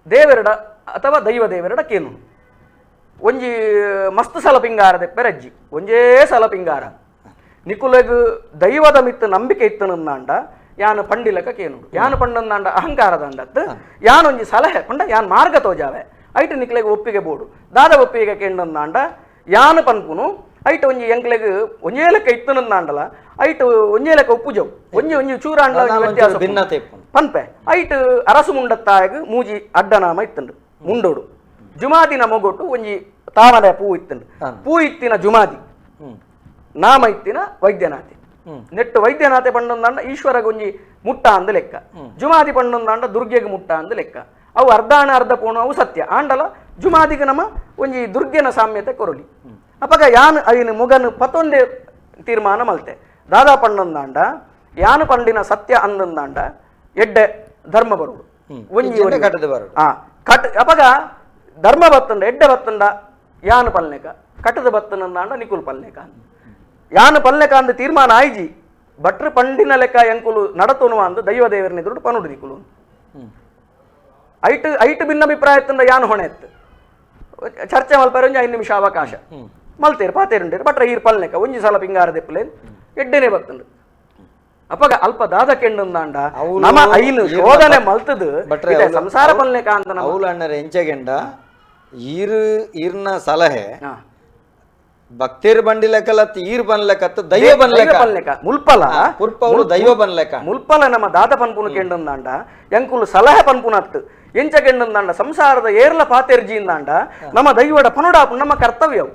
ದೇವರಡ ಅಥವಾ ದೈವ ದೇವರಡ ಕೇನು ಒಂಜಿ ಮಸ್ತ್ ಸಲ ಪಿಂಗಾರ ದೆಪ್ಪೆರಜ್ಜಿ ಒಂಜೇ ಸಲ ಪಿಂಗಾರ ನಿಕುಲೆಗ್ ದೈವದ ಮಿತ್ತು ನಂಬಿಕೆ ಇತ್ತನಂದಾಂಡ ಯಾನು ಪಂಡಿಲಕ ಕೇನುಡು ಯಾನು ಪಂಡಂದಾಂಡ ಅಹಂಕಾರದಂಡತ್ತು ಯಾನೊಂಜಿ ಸಲಹೆ ಪಂಡ ಯಾನ್ ಮಾರ್ಗ ತೋಜಾವೆ ಐಟ್ ನಿಕ್ಲೆಗ್ ಒಪ್ಪಿಗೆ ಬೋಡು ದಾದ ಒಪ್ಪಿಗೆ ಕೇಂಡಂದಾಂಡ ಯಾನು ಪನ್ಪುನು ಐಟ್ ಒಂಜಿ ಎಂಕ್ಲೆಗ್ ಒಂಜೇ ಲೆಕ್ಕ ಇತ್ತನಂದಾಂಡಲ ಐಟ್ ಒಂಜೇ ಲೆಕ್ಕ ಉಪ್ಪುಜವು ಒಂಜಿ ಒಂಜಿ ಚೂರಾಂಡಲ ವ್ಯತ್ಯಾಸ ಭಿನ್ನತೆ ಪನ್ಪೆ ಐಟ್ ಅರಸು ಮುಂಡತ್ತಾಯಗ್ ಮೂಜಿ ಅಡ್ಡನಾಮ ಇತ್ತುಂಡು ಮುಂಡೋಡು ಜುಮಾದಿನ ಮೊಗೊಟ್ಟು ಒಂಜಿ ತಾಮರೆ ಪೂ ಇತ್ತುಂಡು ಪೂ ಇತ್ತಿನ ಜುಮಾದಿ ನಾಮ ಇತ್ತಿನ ವೈದ್ಯನಾಥೆ ನೆಟ್ಟು ವೈದ್ಯನಾಥೆ ಪಂಡೊಂದಾಂಡ ಈಶ್ವರಗ ಒಂಜಿ ಮುಟ್ಟ ಅಂದ ಲೆಕ್ಕ ಜುಮಾದಿ ಪಂಡೊಂದಾಂಡ ದುರ್ಗೆಗೆ ಮುಟ್ಟ ಅಂದ ಲೆಕ್ಕ ಅವು ಅರ್ಧಾಣ ಅರ್ಧ ಪೋಣು ಅವು ಸತ್ಯ ಆಂಡಲ ಜುಮಾದಿಗೆ ನಮ್ಮ ಒಂಜಿ ದುರ್ಗೆನ ಸಾಮ್ಯತೆ ಕೊರಲಿ ಅಪಗ ಯಾನ್ ಐನು ಮುಗನು ಪತ್ತೊಂದೇ ತೀರ್ಮಾನ ಮಲ್ತೆ ದಾದಾ ಪಂಡೊಂದಾಂಡ ಯಾನು ಪಂಡಿನ ಸತ್ಯ ಅಂದಂದಾಂಡ ಎಡ್ಡೆ ಧರ್ಮ ಬರುಡು ಒಂಜಿ ಕಟ್ ಅಪಗ ಧರ್ಮ ಬತ್ತಂಡ ಎಡ್ಡೆ ಬತ್ತಂಡ ಯಾನು ಪಲ್ನೇಕ ಕಟ್ಟದ ಬತ್ತನಂದಾಂಡ ನಿಕುಲ್ ಪಲ್ನೇಕ ಯಾನು ಪಲ್ನೇಕ ಅಂದ ತೀರ್ಮಾನ ಆಯ್ಜಿ ಭಟ್ರು ಪಂಡಿನ ಲೆಕ್ಕ ಎಂಕುಲು ನಡತುನುವ ಅಂದು ದೈವ ದೇವರನ್ನ ಎದುರು ಪನುಡು ನಿಕುಲು ಐಟ್ ಐಟ್ ಭಿನ್ನಾಭಿಪ್ರಾಯ ತಂದ ಯಾನು ಹೊಣೆ ಎತ್ತು ಚರ್ಚೆ ಮಲ್ಪರೆ ಒಂಜಿ 5 ನಿಮಿಷ ಅವಕಾಶ ಮಲ್ತೇರು ಪಾತೇರುಂಡೇರು ಭಟ್ರ ಈರ್ ಪಲ್ನೇಕ ಒಂಜಿ ಸಲ ಪಿಂಗಾರ ದೆಪ್ಪಲೆ ಎಡ್ಡೆನೆ ಬತ್ತಂಡು ಅಪಗ ಅಲ್ಪ ದಾದ ಕೆಂಡಂದಾಂಡ ನಮ ಐನು ಶೋಧನೆ ಮಲ್ತದು ಸಂಸಾರ ಪಲ್ನೇಕ ಅಂತ ಅವಳು ಅಣ್ಣರ ಎಂಚಗೆಂಡ ಈರು ಈರ್ನ ಸಲಹೆ ಭಕ್ತಿರ್ ಬಂಡಿ ಲೆಕ್ಕಲತ್ ಈರ್ ಬನ್ಲೆಕತ್ ದೈವ ಬನ್ಲೆಕ ಬನ್ಲೆಕ ಮುಲ್ಪಲ ಪುರ್ಪವರು ದೈವ ಬನ್ಲೆಕ ಮುಲ್ಪಲ ನಮ್ಮ ದಾದ ಪನ್ಪುನು ಕೆಂಡಂದಾಂಡ ಎಂಕುಲು ಸಲಹೆ ಪನ್ಪುನತ್ತು ಎಂಚ ಕೆಂಡಂದಾಂಡ ಸಂಸಾರದ ಏರ್ಲ ಪಾತೆರ್ಜಿಂದಾಂಡ ನಮ್ಮ ದೈವಡ ಪನುಡಾಪು ನಮ್ಮ ಕರ್ತವ್ಯವು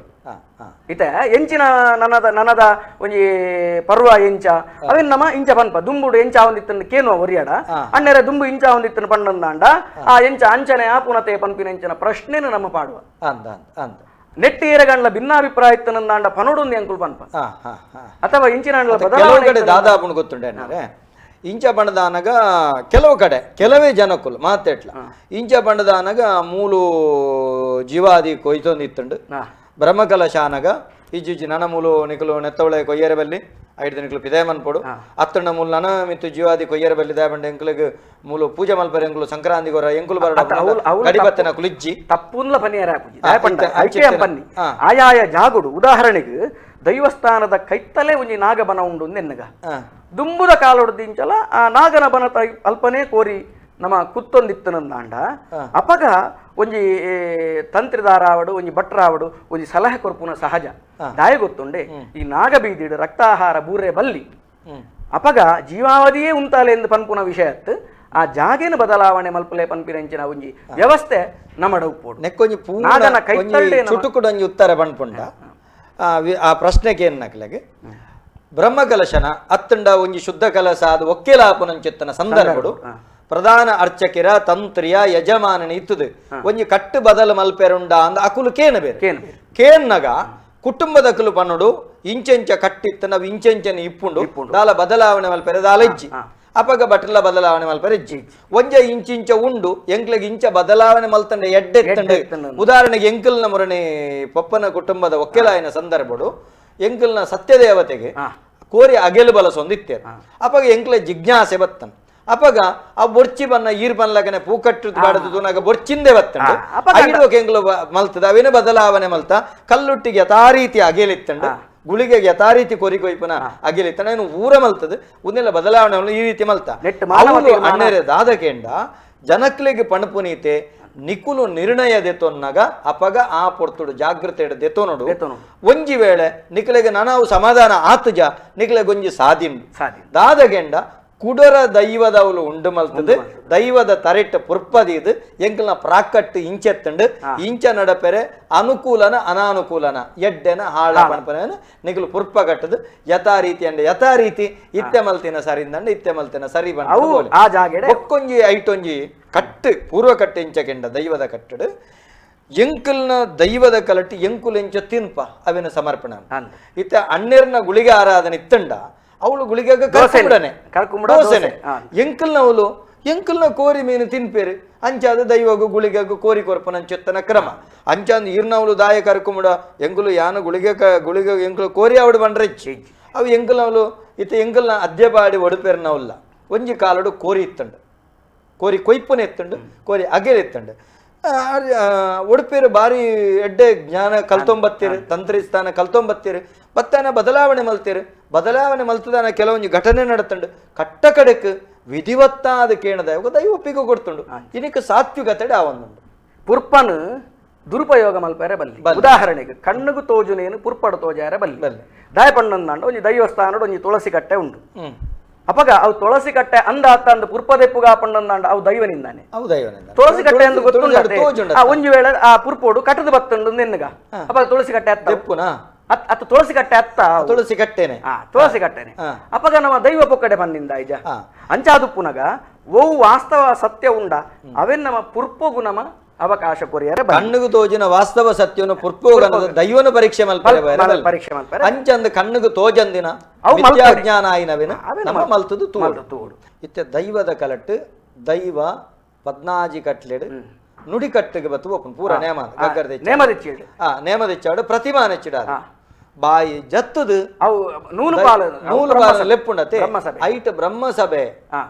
ಇತೆ ಎಂಚಿನ ನನದ ನನದ ಒಂಜಿ ಪರ್ವ ಎಂಚ ಅವೇನ್ ನಮ್ಮ ಇಂಚ ಪನ್ಪ ದುಂಬುಡು ಎಂಚ ಒಂದಿತ್ತನ್ನು ಕೇನುವ ಒರಿಯಡ ಅಣ್ಣೆರ ದುಂಬು ಇಂಚ ಒಂದಿತ್ತನ್ನು ಪಂಡಂದಾಂಡ ಆ ಎಂಚ ಅಂಚನೆ ಆಪುನತೆ ಪನ್ಪಿನ ಎಂಚಿನ ಪ್ರಶ್ನೆನು ನಮ್ಮ ಪಾಡುವ ನೆಟ್ಟಿ ಏರಗಂಡ್ಲ ಭಿನ್ನಾಭಿಪ್ರಾಯ ಇತ್ತನಂದಾಂಡ ಪನುಡುಂದು ಎಂಕುಲು ಪನ್ಪ ಅಥವಾ ಇಂಚಿನ ಕೆಲವು ಕಡೆ ದಾದಾಪುಣ್ ಗೊತ್ತುಂಡೆ ಇಂಚ ಬಣ್ಣದಾನಗ ಕೆಲವು ಕಡೆ ಕೆಲವೇ ಜನಕ್ಕುಲು ಮಾತೆಟ್ಲ ಇಂಚ ಬಣ್ಣದಾನಗ ಮೂಲು ಜೀವಾದಿ ಕೊಯ್ತೊಂದಿತ್ತುಂಡು ಬ್ರಹ್ಮಕಲಶಾನಗ ಇಜ್ಜಿಜ್ಜಿ ನನ ಮೂಲು ನಿಕುಲು ನೆತ್ತವಳೆ ಕೊಯ್ಯರೆ ಬಲ್ಲಿ ಐದು ನಿಕುಲು ಪಿದಾಯ ಮನ್ಪೊಡು ಅತ್ತಣ್ಣ ಮೂಲು ನನ ಮಿತ್ತು ಜೀವಾದಿ ಕೊಯ್ಯರೆ ಬಲ್ಲಿ ದಾಯಬಂಡ ಎಂಕುಲಿಗ್ ಮೂಲು ಪೂಜೆ ಮಲ್ಪರೆ ಎಂಕುಲು ಸಂಕ್ರಾಂತಿ ಗೊರ ಎಂಕುಲು ಬರಡ ಗಡಿಬತ್ತನ ಕುಲಿಜ್ಜಿ ತಪ್ಪುನ್ಲ ಪನಿಯರ ಪನ್ನಿ ಆಯಾಯ ಜಾಗುಡು. ಉದಾಹರಣೆಗೆ ದೈವಸ್ಥಾನದ ಕೈತ್ತಲೆ ಒಂಜಿ ನಾಗಬನ ಉಂಡು ಎನ್ನಗ ದುಂಬುದ ಕಾಲೊಡ್ದಿಂಚಲ ಆ ನಾಗನ ಬನ ಅಲ್ಪನೇ ಕೋರಿ ನಮ್ಮ ಕುತ್ತೊಂದಿತ್ತನಂದಾಂಡ ಅಪಗ ಒಂಜಿ ತಂತ್ರಿದಾರಾವಡು ಒಂಜಿ ಭಟ್ರಾವಡು ಒಂಜಿ ಸಲಹೆ ಕೊರ್ಪುನ ಸಹಜ ದಾಯ ಗೊತ್ತುಂಡೆ ಈ ನಾಗಬೀದಿಡು ರಕ್ತಾಹಾರ ಬೂರೆ ಬಲ್ಲಿ ಅಪಗ ಜೀವಾವಧಿಯೇ ಉಂತಾಲೆ ಎಂದು ಪನ್ಪುನ ವಿಷಯತ್ತು ಆ ಜಾಗೇನ ಬದಲಾವಣೆ ಮಲ್ಪಲೆ ಪನ್ಪಿನಂಚಿನ ಒಂಜಿ ವ್ಯವಸ್ಥೆ ನಮ್ಮಡ ಉಪ್ಪೋಡು. ನೆಕ್ಕೊಂಜಿ ಪೂರ್ಣ ಚುಟುಕುಡೊಂಜಿ ಉತ್ತರ ಪನ್ಪುಂಡ ಆ ಪ್ರಶ್ನೆಗೆ ಏನ್ನಕ್ಲೆಗ್ ಬ್ರಹ್ಮಕಲಶನ ಅತ್ತಂಡ ಒಂಜಿ ಶುದ್ಧ ಕಲಸ ಅದು ಒಕ್ಕೆಲಾಪುನಂಚಿತ್ತನ ಸಂದರ್ಭಡು ಪ್ರಧಾನ ಅರ್ಚಕಿರ ತಂತ್ರಿಯ ಯಜಮಾನನ ಇತ್ತದು ಒಂಜಿ ಕಟ್ಟು ಬದಲು ಮಲ್ಪೆರುಂಡ ಅಂದ ಅಕುಲು ಕೇನ ಬೇರೆ ಕೇನ್ನಗ ಕುಟುಂಬದಕುಲು ಪನ್ನುಡು ಇಂಚೆಂಚ ಕಟ್ಟಿತ್ತ ನಾವು ಇಂಚೆಂಚನ ಇಪ್ಪುಂಡು ದಾಲ ಬದಲಾವಣೆ ಮಲ್ಪೆರೆ ದಾಲ ಇಜ್ಜಿ ಅಪಗ ಬಟ್ಲ ಬದಲಾವಣೆ ಮಲ್ಪೆರೆ ಇಜ್ಜಿ ಒಂಜ ಇಂಚಿಂಚ ಉಂಡು ಎಂಕ್ಲೆಗ್ ಇಂಚ ಬದಲಾವಣೆ ಮಲ್ತಂಡೆ ಎಡ್ಡೆತ್ತಂಡೆ. ಉದಾಹರಣೆಗೆ ಎಂಕಲ್ನ ಮುರಣಿ ಪಪ್ಪನ ಕುಟುಂಬದ ಒಕ್ಕೆಲಾಯನ ಸಂದರ್ಭಡು ಎಂಕಲ್ನ ಸತ್ಯದೇವತೆಗೆ ಕೋರಿ ಅಗೆಲು ಬಲಸೊಂದು ಇತ್ತೇರು. ಅಪಗ ಎಂಕ್ಲೆ ಜಿಜ್ಞಾಸೆ ಬತ್ತನ್ ಅಪಗ ಆ ಬೊರ್ಚಿ ಬನ್ನ ಈರ್ ಬನ್ಲಗನೆ ಪೂಕಟ್ಟು ಬಾಡದು ನಾಗ ಬೊರ್ಚಿಂದೆ ಬತ್ತಂಡು ಐಡೋಕೆ ಎಂಕ್ಲು ಮಲ್ತದ ಅವೇನ ಬದಲಾವಣೆ ಮಲ್ತ ಕಲ್ಲುಟ್ಟಿಗೆ ಯಥಾ ರೀತಿ ಅಗೆಲಿತ್ತಂಡು ಗುಳಿಗೆಗೆ ಯಥಾ ರೀತಿ ಕೋರಿ ಕೊಯ್ಪನ ಅಗೆಲಿತ್ತಂಡ ಏನು ಊರ ಮಲ್ತದ ಒಂದೆಲ್ಲ ಬದಲಾವಣೆ ಈ ರೀತಿ ಮಲ್ತ ಅಣ್ಣರೆ ದಾದಕೇಂಡ ಜನಕ್ಲೆಗೆ ಪಣಪುನೀತೆ ನಿಕುಲು ನಿರ್ಣಯ ದೆತೊನ್ನಗ ಅಪಗ ಆ ಪೊರ್ತುಡು ಜಾಗೃತೆ ದೆತೊನುಡು ಒಂಜಿ ವೇಳೆ ನಿಕಲೆಗೆ ನಾನಾವು ಸಮಾಧಾನ ಆತುಜ ನಿಕಲೆಗೆ ಒಂಜಿ ಸಾದಿಂಡು ದಾದಗೆಂಡ ಕುಡರ ದೈವದವಲು ಉಂಡು ಮಲ್ತದು ದೈವದ ತರೆಟ್ಟ ಪುರ್ಪದೀದು ಎಂಕಲ್ನ ಪ್ರಾಕಟ್ಟು ಇಂಚೆತ್ತಂಡು ಇಂಚ ನಡಪೆರೆ ಅನುಕೂಲನ ಅನಾನುಕೂಲನ ಎಡ್ಡೆನ ಹಾಳ ಪಣಪನ ನಿಕಲು ಪುರ್ಪ ಕಟ್ಟದು ಯಥಾ ರೀತಿ ಅಂಡ ಯಥಾ ರೀತಿ ಇತ್ತೆ ಮಲ್ತಿನ ಸರಿಂದಂಡ ಇತ್ತೆ ಮಲ್ತಿನ ಸರಿ ಬಂಡ ಆ ಜಾಗೆಡೆ ಒಕ್ಕೊಂಜಿ ಐಟೊಂಜಿ ಕಟ್ಟು ಪೂರ್ವ ಕಟ್ಟು ಇಂಚಕೆಂಡ ದೈವದ ಕಟ್ಟಡು ಎಂಕಲ್ನ ದೈವದ ಕಲಟ್ಟಿ ಎಂಕುಲು ಎಂಚ ತಿನ್ಪ ಅವಿನ ಸಮರ್ಪಣೆ ಇತ್ತ ಅಣ್ಣೆರ್ನ ಗುಳಿಗೆ ಆರಾಧನೆ ಇತ್ತಂಡ ಅವಳು ಗುಳಿಗೆ ಕರ್ಕುಂಬಡನೆ ದೋಸೆನೆ ಎಂಕಲ್ನ ಅವಳು ಎಂಕಲ್ನ ಕೋರಿ ಮೀನು ತಿನ್ಪೇರು ಅಂಚಾದ ದೈವಗು ಗುಳಿಗೆಗು ಕೋರಿ ಕೊರ್ಪನ ಅಂಚೆತ್ತನ ಕ್ರಮ ಅಂಚಾಂದು ಈರ್ನವಳು ದಾಯ ಕರ್ಕುಂಬಡ ಎಂಕುಲು ಯಾನ ಗುಳಿಗೆ ಗುಳಿಗೆ ಎಂಕುಲು ಕೋರಿ ಅವಡು ಬಂಡ್ರೆ ಇಚ್ಚಿ ಅವು ಎಂಕಲ್ನವಳು ಇತ್ತ ಎಂಕಲ್ನ ಅದ್ಯಪಾಡಿ ಒಡುಪೇರ್ನವಲ್ಲ ಒಂಜಿ ಕಾಲಡು ಕೋರಿ ಇತ್ತಂಡು ಕೋರಿ ಕೊಯ್ಪುನೆ ಎತ್ತಂಡು ಕೋರಿ ಅಗೆಲ್ ಎತ್ತಂಡು ಉಡುಪಿರು ಬಾರಿ ಎಡ್ಡೆ ಜ್ಞಾನ ಕಲ್ತೊಂಬತ್ತೀರು ತಂತ್ರಿಸ್ಥಾನ ಕಲ್ತೊಂಬತ್ತೀರು ಬತ್ತಾನ ಬದಲಾವಣೆ ಮಲ್ತೀರು ಬದಲಾವಣೆ ಮಲ್ತದಾನ ಕೆಲವೊಂದು ಘಟನೆ ನಡತಂಡು ಕಟ್ಟ ಕಡೆಕ್ ವಿಧಿವತ್ತಾದ ಕೇಣದ ದೈವ ಒಪ್ಪಿಗೆ ಕೊಡ್ತುಂಡು ಇನಿಕ್ ಸಾತ್ವಿಕತೆಡೆ ಆವೊಂದುಂಡು. ಪುರ್ಪನು ದುರುಪಯೋಗ ಮಲ್ಪರೆ ಬಲ್ಲಿ. ಉದಾಹರಣೆಗೆ ಕಣ್ಣುಗು ತೋಜುನೇನು ಪುರ್ಪಡು ತೋಜಾರೆ ಬಲ್ಲಿ ದಾಯಪಣ್ಣಂದಾಂಡ ಒಂಜಿ ದೈವಸ್ಥಾನಡು ಒಂಜಿ ತುಳಸಿ ಕಟ್ಟೆ ಉಂಡು. ಅಪಗ ಅವು ತುಳಸಿ ಕಟ್ಟೆ ಅಂದ ಅತ್ತ ಅಂದ ಪುರ್ಪದೆಪ್ಪುಗ ಪಣ್ಣಂದಾಂಡ ಅವು ದೈವನಿಂದಾನೆ ತುಳಸಿ ಕಟ್ಟೆ ಎಂದು ಗೊತ್ತುಂಡು. ಆ ಒಂಜಿ ವೇಳೆ ಆ ಪುರ್ಪೋಡು ಕಟ್ಟದ ಬತ್ತುಂಡು ನಿನ್ಗ ಅಪಗ ತುಳಸಿ ಕಟ್ಟೆ ಅತ್ತ ಅತ್ತ ತುಳಸಿ ಕಟ್ಟೆ ಅತ್ತ ತುಳಸಿ ಕಟ್ಟೆನೆ ತುಳಸಿ ಕಟ್ಟೆನೆ ಅಪಗ ನಮ್ಮ ದೈವ ಪೊಕ್ಕಡೆ ಬಂದಿಂದ ಐಜ ಅಂಚಾದುಪ್ಪುನಗ ಓ ವಾಸ್ತವ ಸತ್ಯ ಉಂಡ ಅವೆನ್ ನಮ್ಮ ಪುರ್ಪೊಗು ನಮ್ಮ ಅವಕಾಶ ಕೊರಿಯರೆ ಕಣ್ಣುಗು ತೋಜಿನ ವಾಸ್ತವ ಸತ್ಯವನ್ನು ಪುರ್ಪೋಗನ ದೈವನ ಪರೀಕ್ಷೆ ಮಲ್ಪರೆ ಪರೀಕ್ಷೆ ಮಲ್ಪರೆ ಅಂಚಂದ ಕಣ್ಣುಗು ತೋಜಂದಿನ ಜ್ಞಾನ ಆಯಿನವೇನ ನಮ್ಮ ಮಲ್ತದು ತೋಡು. ಇತ್ತೆ ದೈವದ ಕಲಟ್ಟು ದೈವ ಪದ್ನಾಜಿ ಕಟ್ಲೆಡು ನುಡಿ ಕಟ್ಟಿಗೆ ಬತ್ತು ಒಪ್ಪುನು ಪೂರ ನೇಮ ನೇಮದಿಚ್ಚಿಡು ನೇಮದಿಚ್ಚಾಡು ಪ್ರತಿಮಾನೆಚ್ಚಿಡ ಬಾಯಿ ಜತ್ತದು ಅವು ನೂಲು ಪಾಲು ನೂಲು ಪಾಲು ಲೆಪ್ಪುಂಡತೆ ಐಟ್ ಬ್ರಹ್ಮಸಭೆ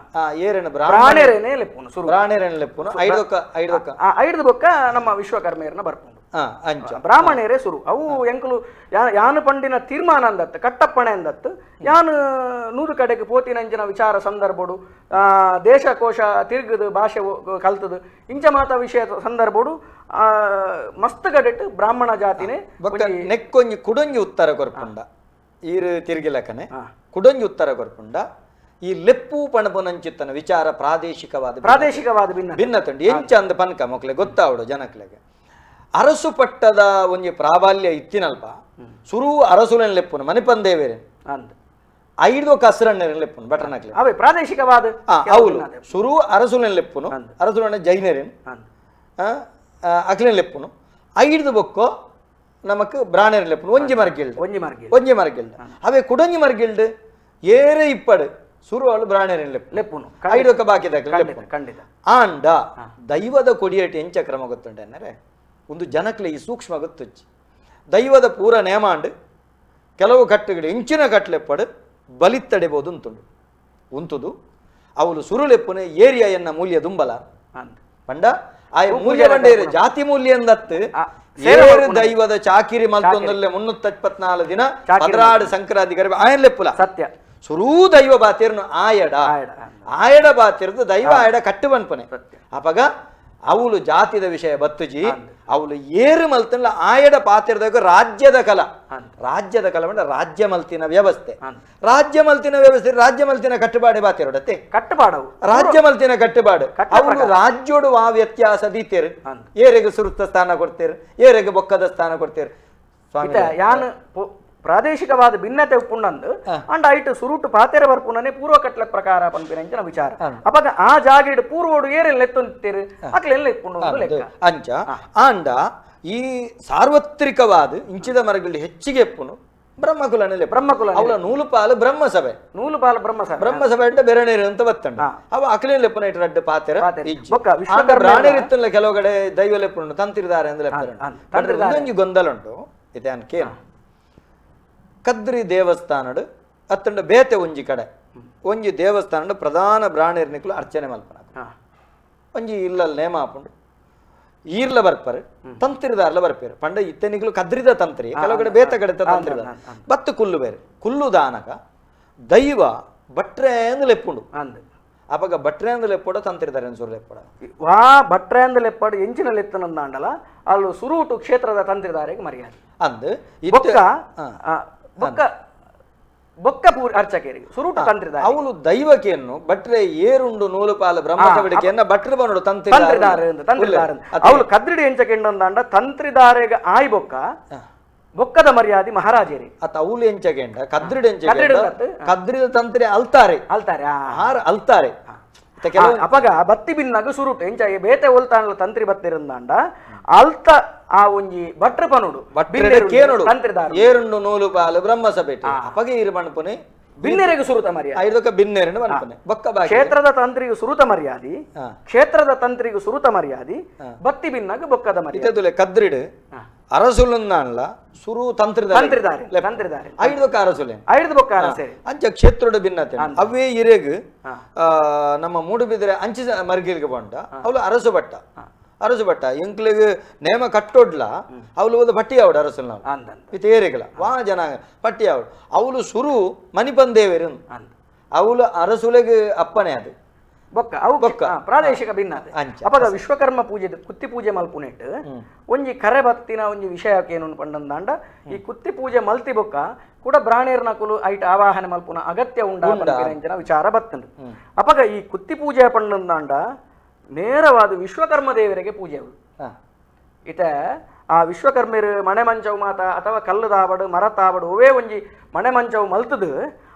ಏರೇನು ಬ್ರಾಣೆರೇನೆ ಲೆಪ್ಪುನು ಸುರು ಬ್ರಾಣೆರೇನೆ ಲೆಪ್ಪುನು ಐದೊಕ್ಕ ಐದೊಕ್ಕ ಐದು ಬೊಕ್ಕ ನಮ್ಮ ವಿಶ್ವಕರ್ಮೇರ್ನ ಬರ್ಪುಂಡು ಅಂಚ ಬ್ರಾಹ್ಮಣರೇ ಸುರು ಅವು ಎಂಕುಲು ಯಾನು ಪಂಡಿನ ತೀರ್ಮಾನ ಅಂದತ್ತು ಕಟ್ಟಪ್ಪಣೆ ಅಂದತ್ತು ಯಾನು ನೂರು ಕಡೆಗೆ ಪೋತಿನಂಚಿನ ವಿಚಾರ ಸಂದರ್ಭಡು ದೇಶಕೋಶ ತಿರುಗದು ಭಾಷೆ ಕಲ್ತದು ಇಂಚ ಮಾತ ವಿಷಯ ಸಂದರ್ಭಡು ಮಸ್ತ್ ಕಡೆಟ್ ಬ್ರಾಹ್ಮಣ ಜಾತಿನೇ ನೆಕ್ಕೊಂಜಿ ಕುಡೊಂಜಿ ಉತ್ತರ ಕೊರ್ಪುಂಡ ಈರು ತಿರುಗಿಲಕನೆ ಕುಡೊಂಜಿ ಉತ್ತರ ಕೊರ್ಪುಂಡ ಈ ಲೆಪ್ಪು ಪಣಪುನಂಚಿತ್ತನ ವಿಚಾರ ಪ್ರಾದೇಶಿಕವಾದ ಪ್ರಾದೇಶಿಕವಾದ ಭಿನ್ನ ಭಿನ್ನತುಂಡು ಎಂಚ ಅಂದ ಪನ್ಕ ಮಕ್ಲೆ ಗೊತ್ತಾವಡು ಜನಕ್ಲೆಗೆ ಅರಸು ಪಟ್ಟದ ಒಂಜಿ ಪ್ರಾಬಲ್ಯ ಇತ್ತಿನಲ್ಪ ಸುರು ಅರಸುಲೆನ್ ಲೆಪ್ಪುನು ಮಣಿಪಂದೇವೇರೆ ಐದು ಕಸರಣ್ಣೆರೆನ್ ಲೆಪ್ಪುನು ಬಟರ್ನಕ್ಲೆ ಅವೇ ಪ್ರಾದೇಶಿಕವಾದ అవును ಸುರು ಅರಸುಲೆನ್ ಲೆಪ್ಪುನು ಅರಸುಲಣ್ಣ ಜೈನರೇನ್ ಅಕ್ಲೆನ್ ಲೆಪ್ಪುನು ಐದು ಬೊಕ್ಕೋ ನಮಕ್ ಬ್ರಾಣೆರ್ ಲೆಪ್ಪುನು ಒಂಜಿ ಮರ್ಗಿಲ್ಡ್ ಒಂಜಿ ಮರ್ಗಿಲ್ಡ್ ಒಂಜಿ ಮರ್ಗಿಲ್ಡ್ ಅವೇ ಕುಡೊಂಜಿ ಮರ್ಗಿಲ್ಡ್ ಏರೇ ಇಪ್ಪಡು ಸುರು ಅವಳು ಬ್ರಾಣೆರೆನ್ ಲೆಪ್ಪು ಲೆಪ್ಪುನು ಐದೊಕ್ಕ ಬಾಕಿದ ಲೆಪ್ಪುನು ಖಂಡಿತ ಆಂಡ ದೈವದ ಕೊಡಿಯೇಟಿ ಎಂಚ ಕ್ರಮ ಗೊತ್ತುಂಟೆ ಅಂದರೆ ಒಂದು ಜನಕ್ಲೆ ಈ ಸೂಕ್ಷ್ಮ ಗೊತ್ತುಚ್ಚಿ ದೈವದ ಪೂರ ನೇಮಾಂಡ್ ಕೆಲವು ಕಟ್ಟುಗಳು ಇಂಚಿನ ಕಟ್ಲೆಪ್ಪಡು ಬಲಿತ್ತಡೆಬೋದು ಉಂತುಂಡು ಉಂತುದು ಅವಳು ಸುರುಲೆಪ್ಪುನೆ ಏರಿಯಾ ಎನ್ನ ಮೂಲ್ಯ ದುಂಬಲ ಪಂಡ ಆಯ ಮೂಲ್ಯ ಬಂಡೇರು ಜಾತಿ ಮೂಲ್ಯ ಎಂದತ್ತು ಏರು ದೈವದ ಚಾಕಿರಿ ಮಲ್ತೊಂದಲ್ಲೇ 324 ದಿನ 16 ಸಂಕ್ರಾಂತಿ ಗರ್ಭ ಆಯನ್ ಲೆಪ್ಪುಲ ಸತ್ಯ ಸುರೂ ದೈವ ಬಾತಿರ್ನು ಆಯಡ ಆಯಡ ಬಾತಿರ್ದು ದೈವ ಆಯಡ ಕಟ್ಟು ಬನ್ಪನೆ ಅಪಗ ಅವಳು ಜಾತಿದ ವಿಷಯ ಬತ್ತುಜಿ ಅವಳು ಏರು ಮಲ್ತನ್ಲ ಆಯಡ ಪಾತಿರದಾಗ ರಾಜ್ಯದ ಕಲ ರಾಜ್ಯದ ಕಲ ಅಂದ್ರೆ ರಾಜ್ಯ ಮಲ್ತಿನ ವ್ಯವಸ್ಥೆ ರಾಜ್ಯ ಮಲ್ತಿನ ವ್ಯವಸ್ಥೆ ರಾಜ್ಯ ಮಲ್ತಿನ ಕಟ್ಟುಪಾಡೆ ಬಾತಿರೋಡತ್ತೆ ಕಟ್ಟುಪಾಡವು ರಾಜ್ಯ ಮಲ್ತಿನ ಕಟ್ಟುಪಾಡು ಅವಳು ರಾಜ್ಯೋಡು ಆ ವ್ಯತ್ಯಾಸ ದೀತೇರು ಏರೆಗೆ ಸುರುತ್ತ ಸ್ಥಾನ ಕೊಡ್ತೇರು ಏರೆಗೆ ಬೊಕ್ಕದ ಸ್ಥಾನ ಕೊಡ್ತೇರು ಸ್ವಾಮಿ ಯಾನ್ ಪ್ರಾದೇಶಿಕವಾದ ಭಿನ್ನತೆ ಉಪ್ಪುಂಡಂದು ಅಂಡ್ ಐಟ್ ಸುರುಟು ಪಾತೆರ ಬರ್ಪುನನೆ ಪೂರ್ವ ಕಟ್ಲ ಪ್ರಕಾರ ಪನ್ಪಿನಂಚಿನ ವಿಚಾರ ಅಪಗ ಆ ಜಾಗೆಡ್ ಪೂರ್ವೋಡು ಏರೆಲ್ಲ ಎತ್ತೊಂದಿತ್ತೇರು ಅಕ್ಲೆಲ್ಲ ಇಪ್ಪುಂಡು ಲೆಕ್ಕ ಅಂಚ ಆಂಡ ಈ ಸಾರ್ವತ್ರಿಕವಾದ ಇಂಚಿದ ಮರಗಳಲ್ಲಿ ಹೆಚ್ಚಿಗೆ ಎಪ್ಪುನು ಬ್ರಹ್ಮಕುಲನಲ್ಲಿ ಬ್ರಹ್ಮಕುಲ ಅವಳ ನೂಲುಪಾಲು ಬ್ರಹ್ಮಸಭೆ ನೂಲುಪಾಲು ಬ್ರಹ್ಮಸಭೆ ಬ್ರಹ್ಮಸಭೆ ಅಂಡ ಬೆರಣೇರು ಅಂತ ಬತ್ತಂಡ ಅವ ಅಕ್ಲೇನ್ ಲೆಪ್ಪುನ ಇಟ್ಟು ರಡ್ಡು ಪಾತೆರ ವಿಶ್ವಕರ್ಮ ಕೆಲವು ಕಡೆ ದೈವ ಲೆಪ್ಪುಂಡು ತಂತಿರ್ದಾರೆ ಅಂದ್ರೆ ಲೆಪ್ಪುಂಡು ಗೊಂದಲ ಉಂಟು ಇದೆ ಅನ್ಕೇನು ಕದ್ರಿ ದೇವಸ್ಥಾನಡು ಅತ್ತಂಡ ಬೇತೆ ಒಂಜಿ ಕಡೆ ಒಂಜಿ ದೇವಸ್ಥಾನಡು ಪ್ರಧಾನ ಬ್ರಾಣೇರ್ನಿಕ್ಲು ಅರ್ಚನೆ ಮಲ್ಪನ ಒಂಜಿ ಇಲ್ಲಲ್ಲಿ ನೇಮ ಹಾಪುಂಡು ಈರ್ಲ ಬರ್ಪರು ತಂತ್ರಿದಾರ್ಲ ಬರ್ಪೇರು ಪಂಡ ಇತ್ತೆನಿಕ್ಲು ಕದ್ರಿದ ತಂತ್ರಿ ಕೆಲವು ಕಡೆ ಬೇತೆ ಕಡೆ ತಂತ್ರಿದ ಬತ್ತು ಕುಲ್ಲು ಬೇರೆ ಕುಲ್ಲು ದಾನಕ ದೈವ ಭಟ್ರೆ ಅಂದ್ ಲೆಪ್ಪುಂಡು ಅಪಗ ಭಟ್ರೆ ಅಂದ್ ಲೆಪ್ಪುಡ ತಂತ್ರಿದಾರೆ ಅನ್ಸುರು ಲೆಪ್ಪುಡ ವಾ ಭಟ್ರೆ ಅಂದ್ ಲೆಪ್ಪಡು ಎಂಚಿನ ಲೆತ್ತನಂದಾಂಡಲ ಅಲ್ಲು ಸುರೂಟು ಕ್ಷೇತ್ರದ ತಂತ್ರಿದಾರಿಗೆ ಮರ್ಯಾದೆ ಅಂದ್ ಬೊಕ್ಕ ಬೊಕ್ಕ ಬೊಕ್ಕ ಪೂರ್ ಅರ್ಚಕರಿಗೆ ಸುರೂಟು ತಂತ್ರಿದಾರೆ ಅವಳು ದೈವಕೆಯನ್ನು ಭಟ್ರೆ ಏರುಂಡು ನೂಲುಪಾಲ ಬ್ರಹ್ಮಸವಡಿಕೆಯನ್ನ ಭಟ್ರು ಬನ್ನಡು ತಂತ್ರಿದಾರೆ ತಂತ್ರಿದಾರೆ ಅವಳು ಕದ್ರಿಡಿ ಎಂಚ ಕೆಂಡಂದಾಂಡ ತಂತ್ರಿದಾರೆಗ ಆಯ್ ಬೊಕ್ಕ ಬೊಕ್ಕದ ಮರ್ಯಾದೆ ಮಹಾರಾಜರಿ ಅತ್ತ ಅವಳು ಎಂಚಗೆಂಡ ಕದ್ರಿಡಿ ಎಂಚಗೆಂಡ ಕದ್ರಿದ ತಂತ್ರಿ ಅಲ್ತಾರೆ ಅಲ್ತಾರೆ ಆರ್ ಅಲ್ತಾರೆ ಅಪಗ ಬತ್ತಿ ಬಿನ್ನಾಗ ಸುರುಟು ಎಂಚ ಬೇತೆ ಒಲ್ತಾಂಡ್ಲ ತಂತ್ರಿ ಬತ್ತಿರಂದಾಂಡ ಅಲ್ತ ಆ ಒಂಜಿ ಭಟ್ರು ಪನುಡು ಕೇನುಡು ತಂತ್ರಿದಾರ ಏರುಂಡು ನೂಲು ಪಾಲು ಬ್ರಹ್ಮಸಭೆ ಅಪಗ ಇರು ಮಣ್ಪುನೆ ಬಿನ್ನೆರೆಗೆ ಸುರುತ ಮರ್ಯಾದೆ ಐದಕ್ಕ ಬಿನ್ನೆರಡು ಮನ್ಪುನೆ ಬೊಕ್ಕ ಬಾಕಿ ಕ್ಷೇತ್ರದ ತಂತ್ರಿಗೂ ಸುರುತ ಮರ್ಯಾದೆ ಕ್ಷೇತ್ರದ ತಂತ್ರಿಗೂ ಸುರುತ ಮರ್ಯಾದೆ ಬತ್ತಿ ಬಿನ್ನಾಗ ಬೊಕ್ಕದ ಮರ್ಯಾದೆ ಕದ್ರಿಡು ಅರಸುಲನ್ನಾನ್ಲ ಸುರು ತಂತ್ರಿದಾರೆ ತಂತ್ರಿದಾರೆ ತಂತ್ರಿದಾರೆ ಐದಕ್ಕ ಅರಸುಲೆ ಐದು ಬೊಕ್ಕ ಅರಸೆ ಅಂಚ ಕ್ಷೇತ್ರದ ಭಿನ್ನತೆ ಅವೇ ಇರೆಗ್ ನಮ್ಮ ಮೂಡುಬಿದ್ರೆ ಅಂಚಿ ಮರ್ಗಿಲ್ಗೆ ಬಂಡ ಅವಳು ಅರಸು ಭಟ್ಟ ಅರಸು ಭಟ್ಟ ಎಂಕ್ಲಿಗ್ ನೇಮ ಕಟ್ಟೊಡ್ಲ ಅವಳು ಒಂದು ಪಟ್ಟಿ ಅವಡು ಅರಸುಲ್ ನಾವು ಇತ್ತ ಏರಿಗಳ ವಾ ಜನ ಪಟ್ಟಿ ಅವಳು ಅವಳು ಸುರು ಮಣಿಪಂದೇವರು ಅವಳು ಅರಸುಲೆಗ್ ಅಪ್ಪನೇ ಅದು ಬೊಕ್ಕ ಅವು ಬೊಕ್ಕ ಪ್ರಾದೇಶಿಕ ಭಿನ್ನತೆ ಅಪಗ ವಿಶ್ವಕರ್ಮ ಪೂಜೆ ಕುತ್ತಿ ಪೂಜೆ ಮಲ್ಪುನೆಟ್ ಒಂಜಿ ಕರೆ ಬತ್ತಿನ ಒಂಜಿ ವಿಷಯಕ್ಕೆ ಏನು ಪಂಡಂದಾಂಡ ಈ ಕುತ್ತಿ ಪೂಜೆ ಮಲ್ತಿ ಬೊಕ್ಕ ಕೂಡ ಬ್ರಾಣೇರ್ನ ಕುಲು ಐಟ್ ಆವಾಹನೆ ಮಲ್ಪುನ ಅಗತ್ಯ ಉಂಡ ವಿಚಾರ ಬತ್ತಂಡು. ಅಪಗ ಈ ಕುತ್ತಿ ಪೂಜೆ ಪಂಡಂದಾಂಡ ನೇರವಾದ ವಿಶ್ವಕರ್ಮ ದೇವರಿಗೆ ಪೂಜೆ ಅವು. ಇತ ಆ ವಿಶ್ವಕರ್ಮರು ಮಣೆ ಮಂಚವು ಮಾತ ಅಥವಾ ಕಲ್ಲು ತಾವಡು ಮರ ತಾವಡು ಒವೇ ಒಂಜಿ ಮಣೆ ಮಂಚವು ಮಲ್ತದು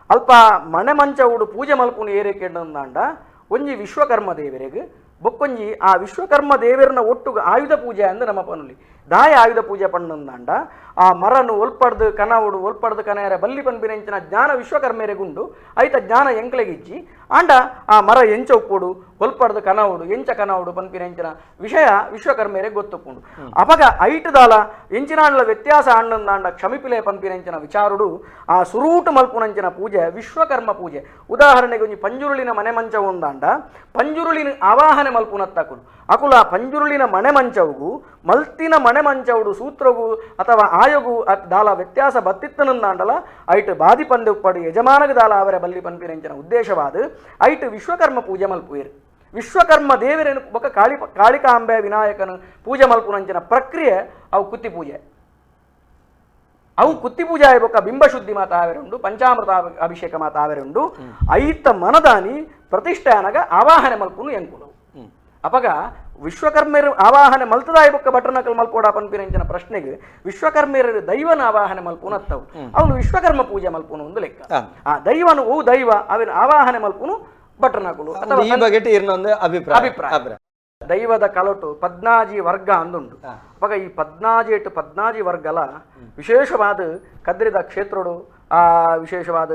ಅಲ್ಪ ಮಣೆ ಮಂಚವುಡು ಪೂಜೆ ಮಲ್ಪುನ ಏರಿಕೆಂಡಂದಾಂಡ ಒಂಜಿ ವಿಶ್ವಕರ್ಮ ದೇವರಿಗೆ ಬೊಕ್ಕೊಂಜಿ ಆ ವಿಶ್ವಕರ್ಮ ದೇವರನ್ನ ಒಟ್ಟುಗ ಆಯುಧ ಪೂಜೆ ಅಂದು ನಮ್ಮ ಪನುಲಿ ದಾಯ ಆಯುಧ ಪೂಜೆ ಪಣ್ಣಂದಾಂಡ ಆ ಮರನು ಒಲ್ಪಡ್ದು ಕನವುಡು ಒಲ್ಪಡ್ದು ಕನಯರ ಬಲ್ಲಿ ಪನ್ಪಿನಂಚಿನ ಜ್ಞಾನ ವಿಶ್ವಕರ್ಮೆರೆಗುಂಡು ಐತ ಜ್ಞಾನ ಎಂಕ್ಲೆಗಿಜ್ಜಿ ಆಂಡ ಆ ಮರ ಎಂಚ ಉಪ್ಪುಡು ಒಲ್ಪಡ್ದು ಕನವುಡು ಎಂಚ ಕನವುಡು ಪನ್ಪಿನಂಚಿನ ವಿಷಯ ವಿಶ್ವಕರ್ಮೆರೆ ಗೊತ್ತುಪ್ಪುಂಡು. ಅಪಗ ಐಟುದಾಲ ಎಂಚಿನಾಂಡ್ಲ ವ್ಯತ್ಯಾಸ ಅಣ್ಣಂದಾಂಡ ಕ್ಷಮಿಪಿಲೆ ಪನ್ಪಿನಂಚಿನ ವಿಚಾರುಡು ಆ ಸುರೂಟು ಮಲ್ಪುನಂಚಿನ ಪೂಜೆ ವಿಶ್ವಕರ್ಮ ಪೂಜೆ. ಉದಾಹರಣೆಗೆ ಒಂಜಿ ಪಂಜುರುಳಿನ ಮನೆ ಮಂಚ ಒಂದಾಂಡ ಪಂಜುರುಳಿನ ಆವಾಹನೆ ಮಲ್ಪುನತ್ತಕುಲು ಅಕುಲ ಪಂಜುರುಳಿನ ಮಣೆ ಮಂಚವುಗು ಮಲ್ತಿನ ಮಣೆ ಮಂಚವುಡು ಸೂತ್ರಗು ಅಥವಾ ಆಯೋಗು ದಾಲ ವ್ಯತ್ಯಾಸ ಬತ್ತಿತ್ತನಂದಾಂಡಲ ಐಟ್ ಬಾದಿ ಪಂದೆ ಉಪ್ಪಡು ಯಜಮಾನಗ ದಾಲ ಅವರ ಬಲ್ಲಿ ಪನ್ಪಿನಂಚಿನ ಉದ್ದೇಶವಾದ ಐಟ್ ವಿಶ್ವಕರ್ಮ ಪೂಜೆ ಮಲ್ಪುವೇರು. ವಿಶ್ವಕರ್ಮ ದೇವರೇನು ಬೊಕ್ಕ ಕಾಳಿಕಾಂಬೆ ವಿನಾಯಕನು ಪೂಜೆ ಮಲ್ಪುನಂಚಿನ ಪ್ರಕ್ರಿಯೆ ಅವು ಕುತ್ತಿ ಪೂಜೆ. ಅವು ಕುತ್ತಿ ಪೂಜೆ ಬೊಕ್ಕ ಬಿಂಬಶುದ್ಧಿ ಮಾತ ಆವೆರುಂಡು, ಪಂಚಾಮೃತ ಅಭಿಷೇಕ ಮಾತ ಆವೆರುಂಡು. ಐತ ಮನದಾನಿ ಪ್ರತಿಷ್ಠಾನಗ ಆವಾಹನೆ ಮಲ್ಪುನು ಎಂಕುಲು. ಅಪಗ ವಿಶ್ವಕರ್ಮರು ಆವಾಹನೆ ಮಲ್ತದಾಯ ಬೊಕ್ಕ ಬಟರ್ನಕಲ್ ಮಲ್ಪೋಡ ಪನ್ಪಿನಂಚಿನ ಪ್ರಶ್ನೆಗೆ ವಿಶ್ವಕರ್ಮರು ದೈವನ ಆವಾಹನೆ ಮಲ್ಪುನು ಅತ್ತವು ಅವನು ವಿಶ್ವಕರ್ಮ ಪೂಜೆ ಮಲ್ಪುನು ಒಂದು ಲೆಕ್ಕ. ಆ ದೈವನು ಓ ದೈವ ಅವನ ಆವಾಹನೆ ಮಲ್ಪುನು ಬಟರ್ನಕುಲು ಅಥವಾ ಈ ಬಗ್ಗೆ ಅಭಿಪ್ರಾಯ. ದೈವದ ಕಲಟು ಪದ್ನಾಜಿ ವರ್ಗ ಅಂದುಂಡು. ಅಪಗ ಈ ಪದ್ನಾಜಿ ಎಟ್ಟು ಪದ್ನಾಜಿ ವರ್ಗಲ ವಿಶೇಷವಾದ ಕದ್ರಿದ ಕ್ಷೇತ್ರಡು ಆ ವಿಶೇಷವಾದ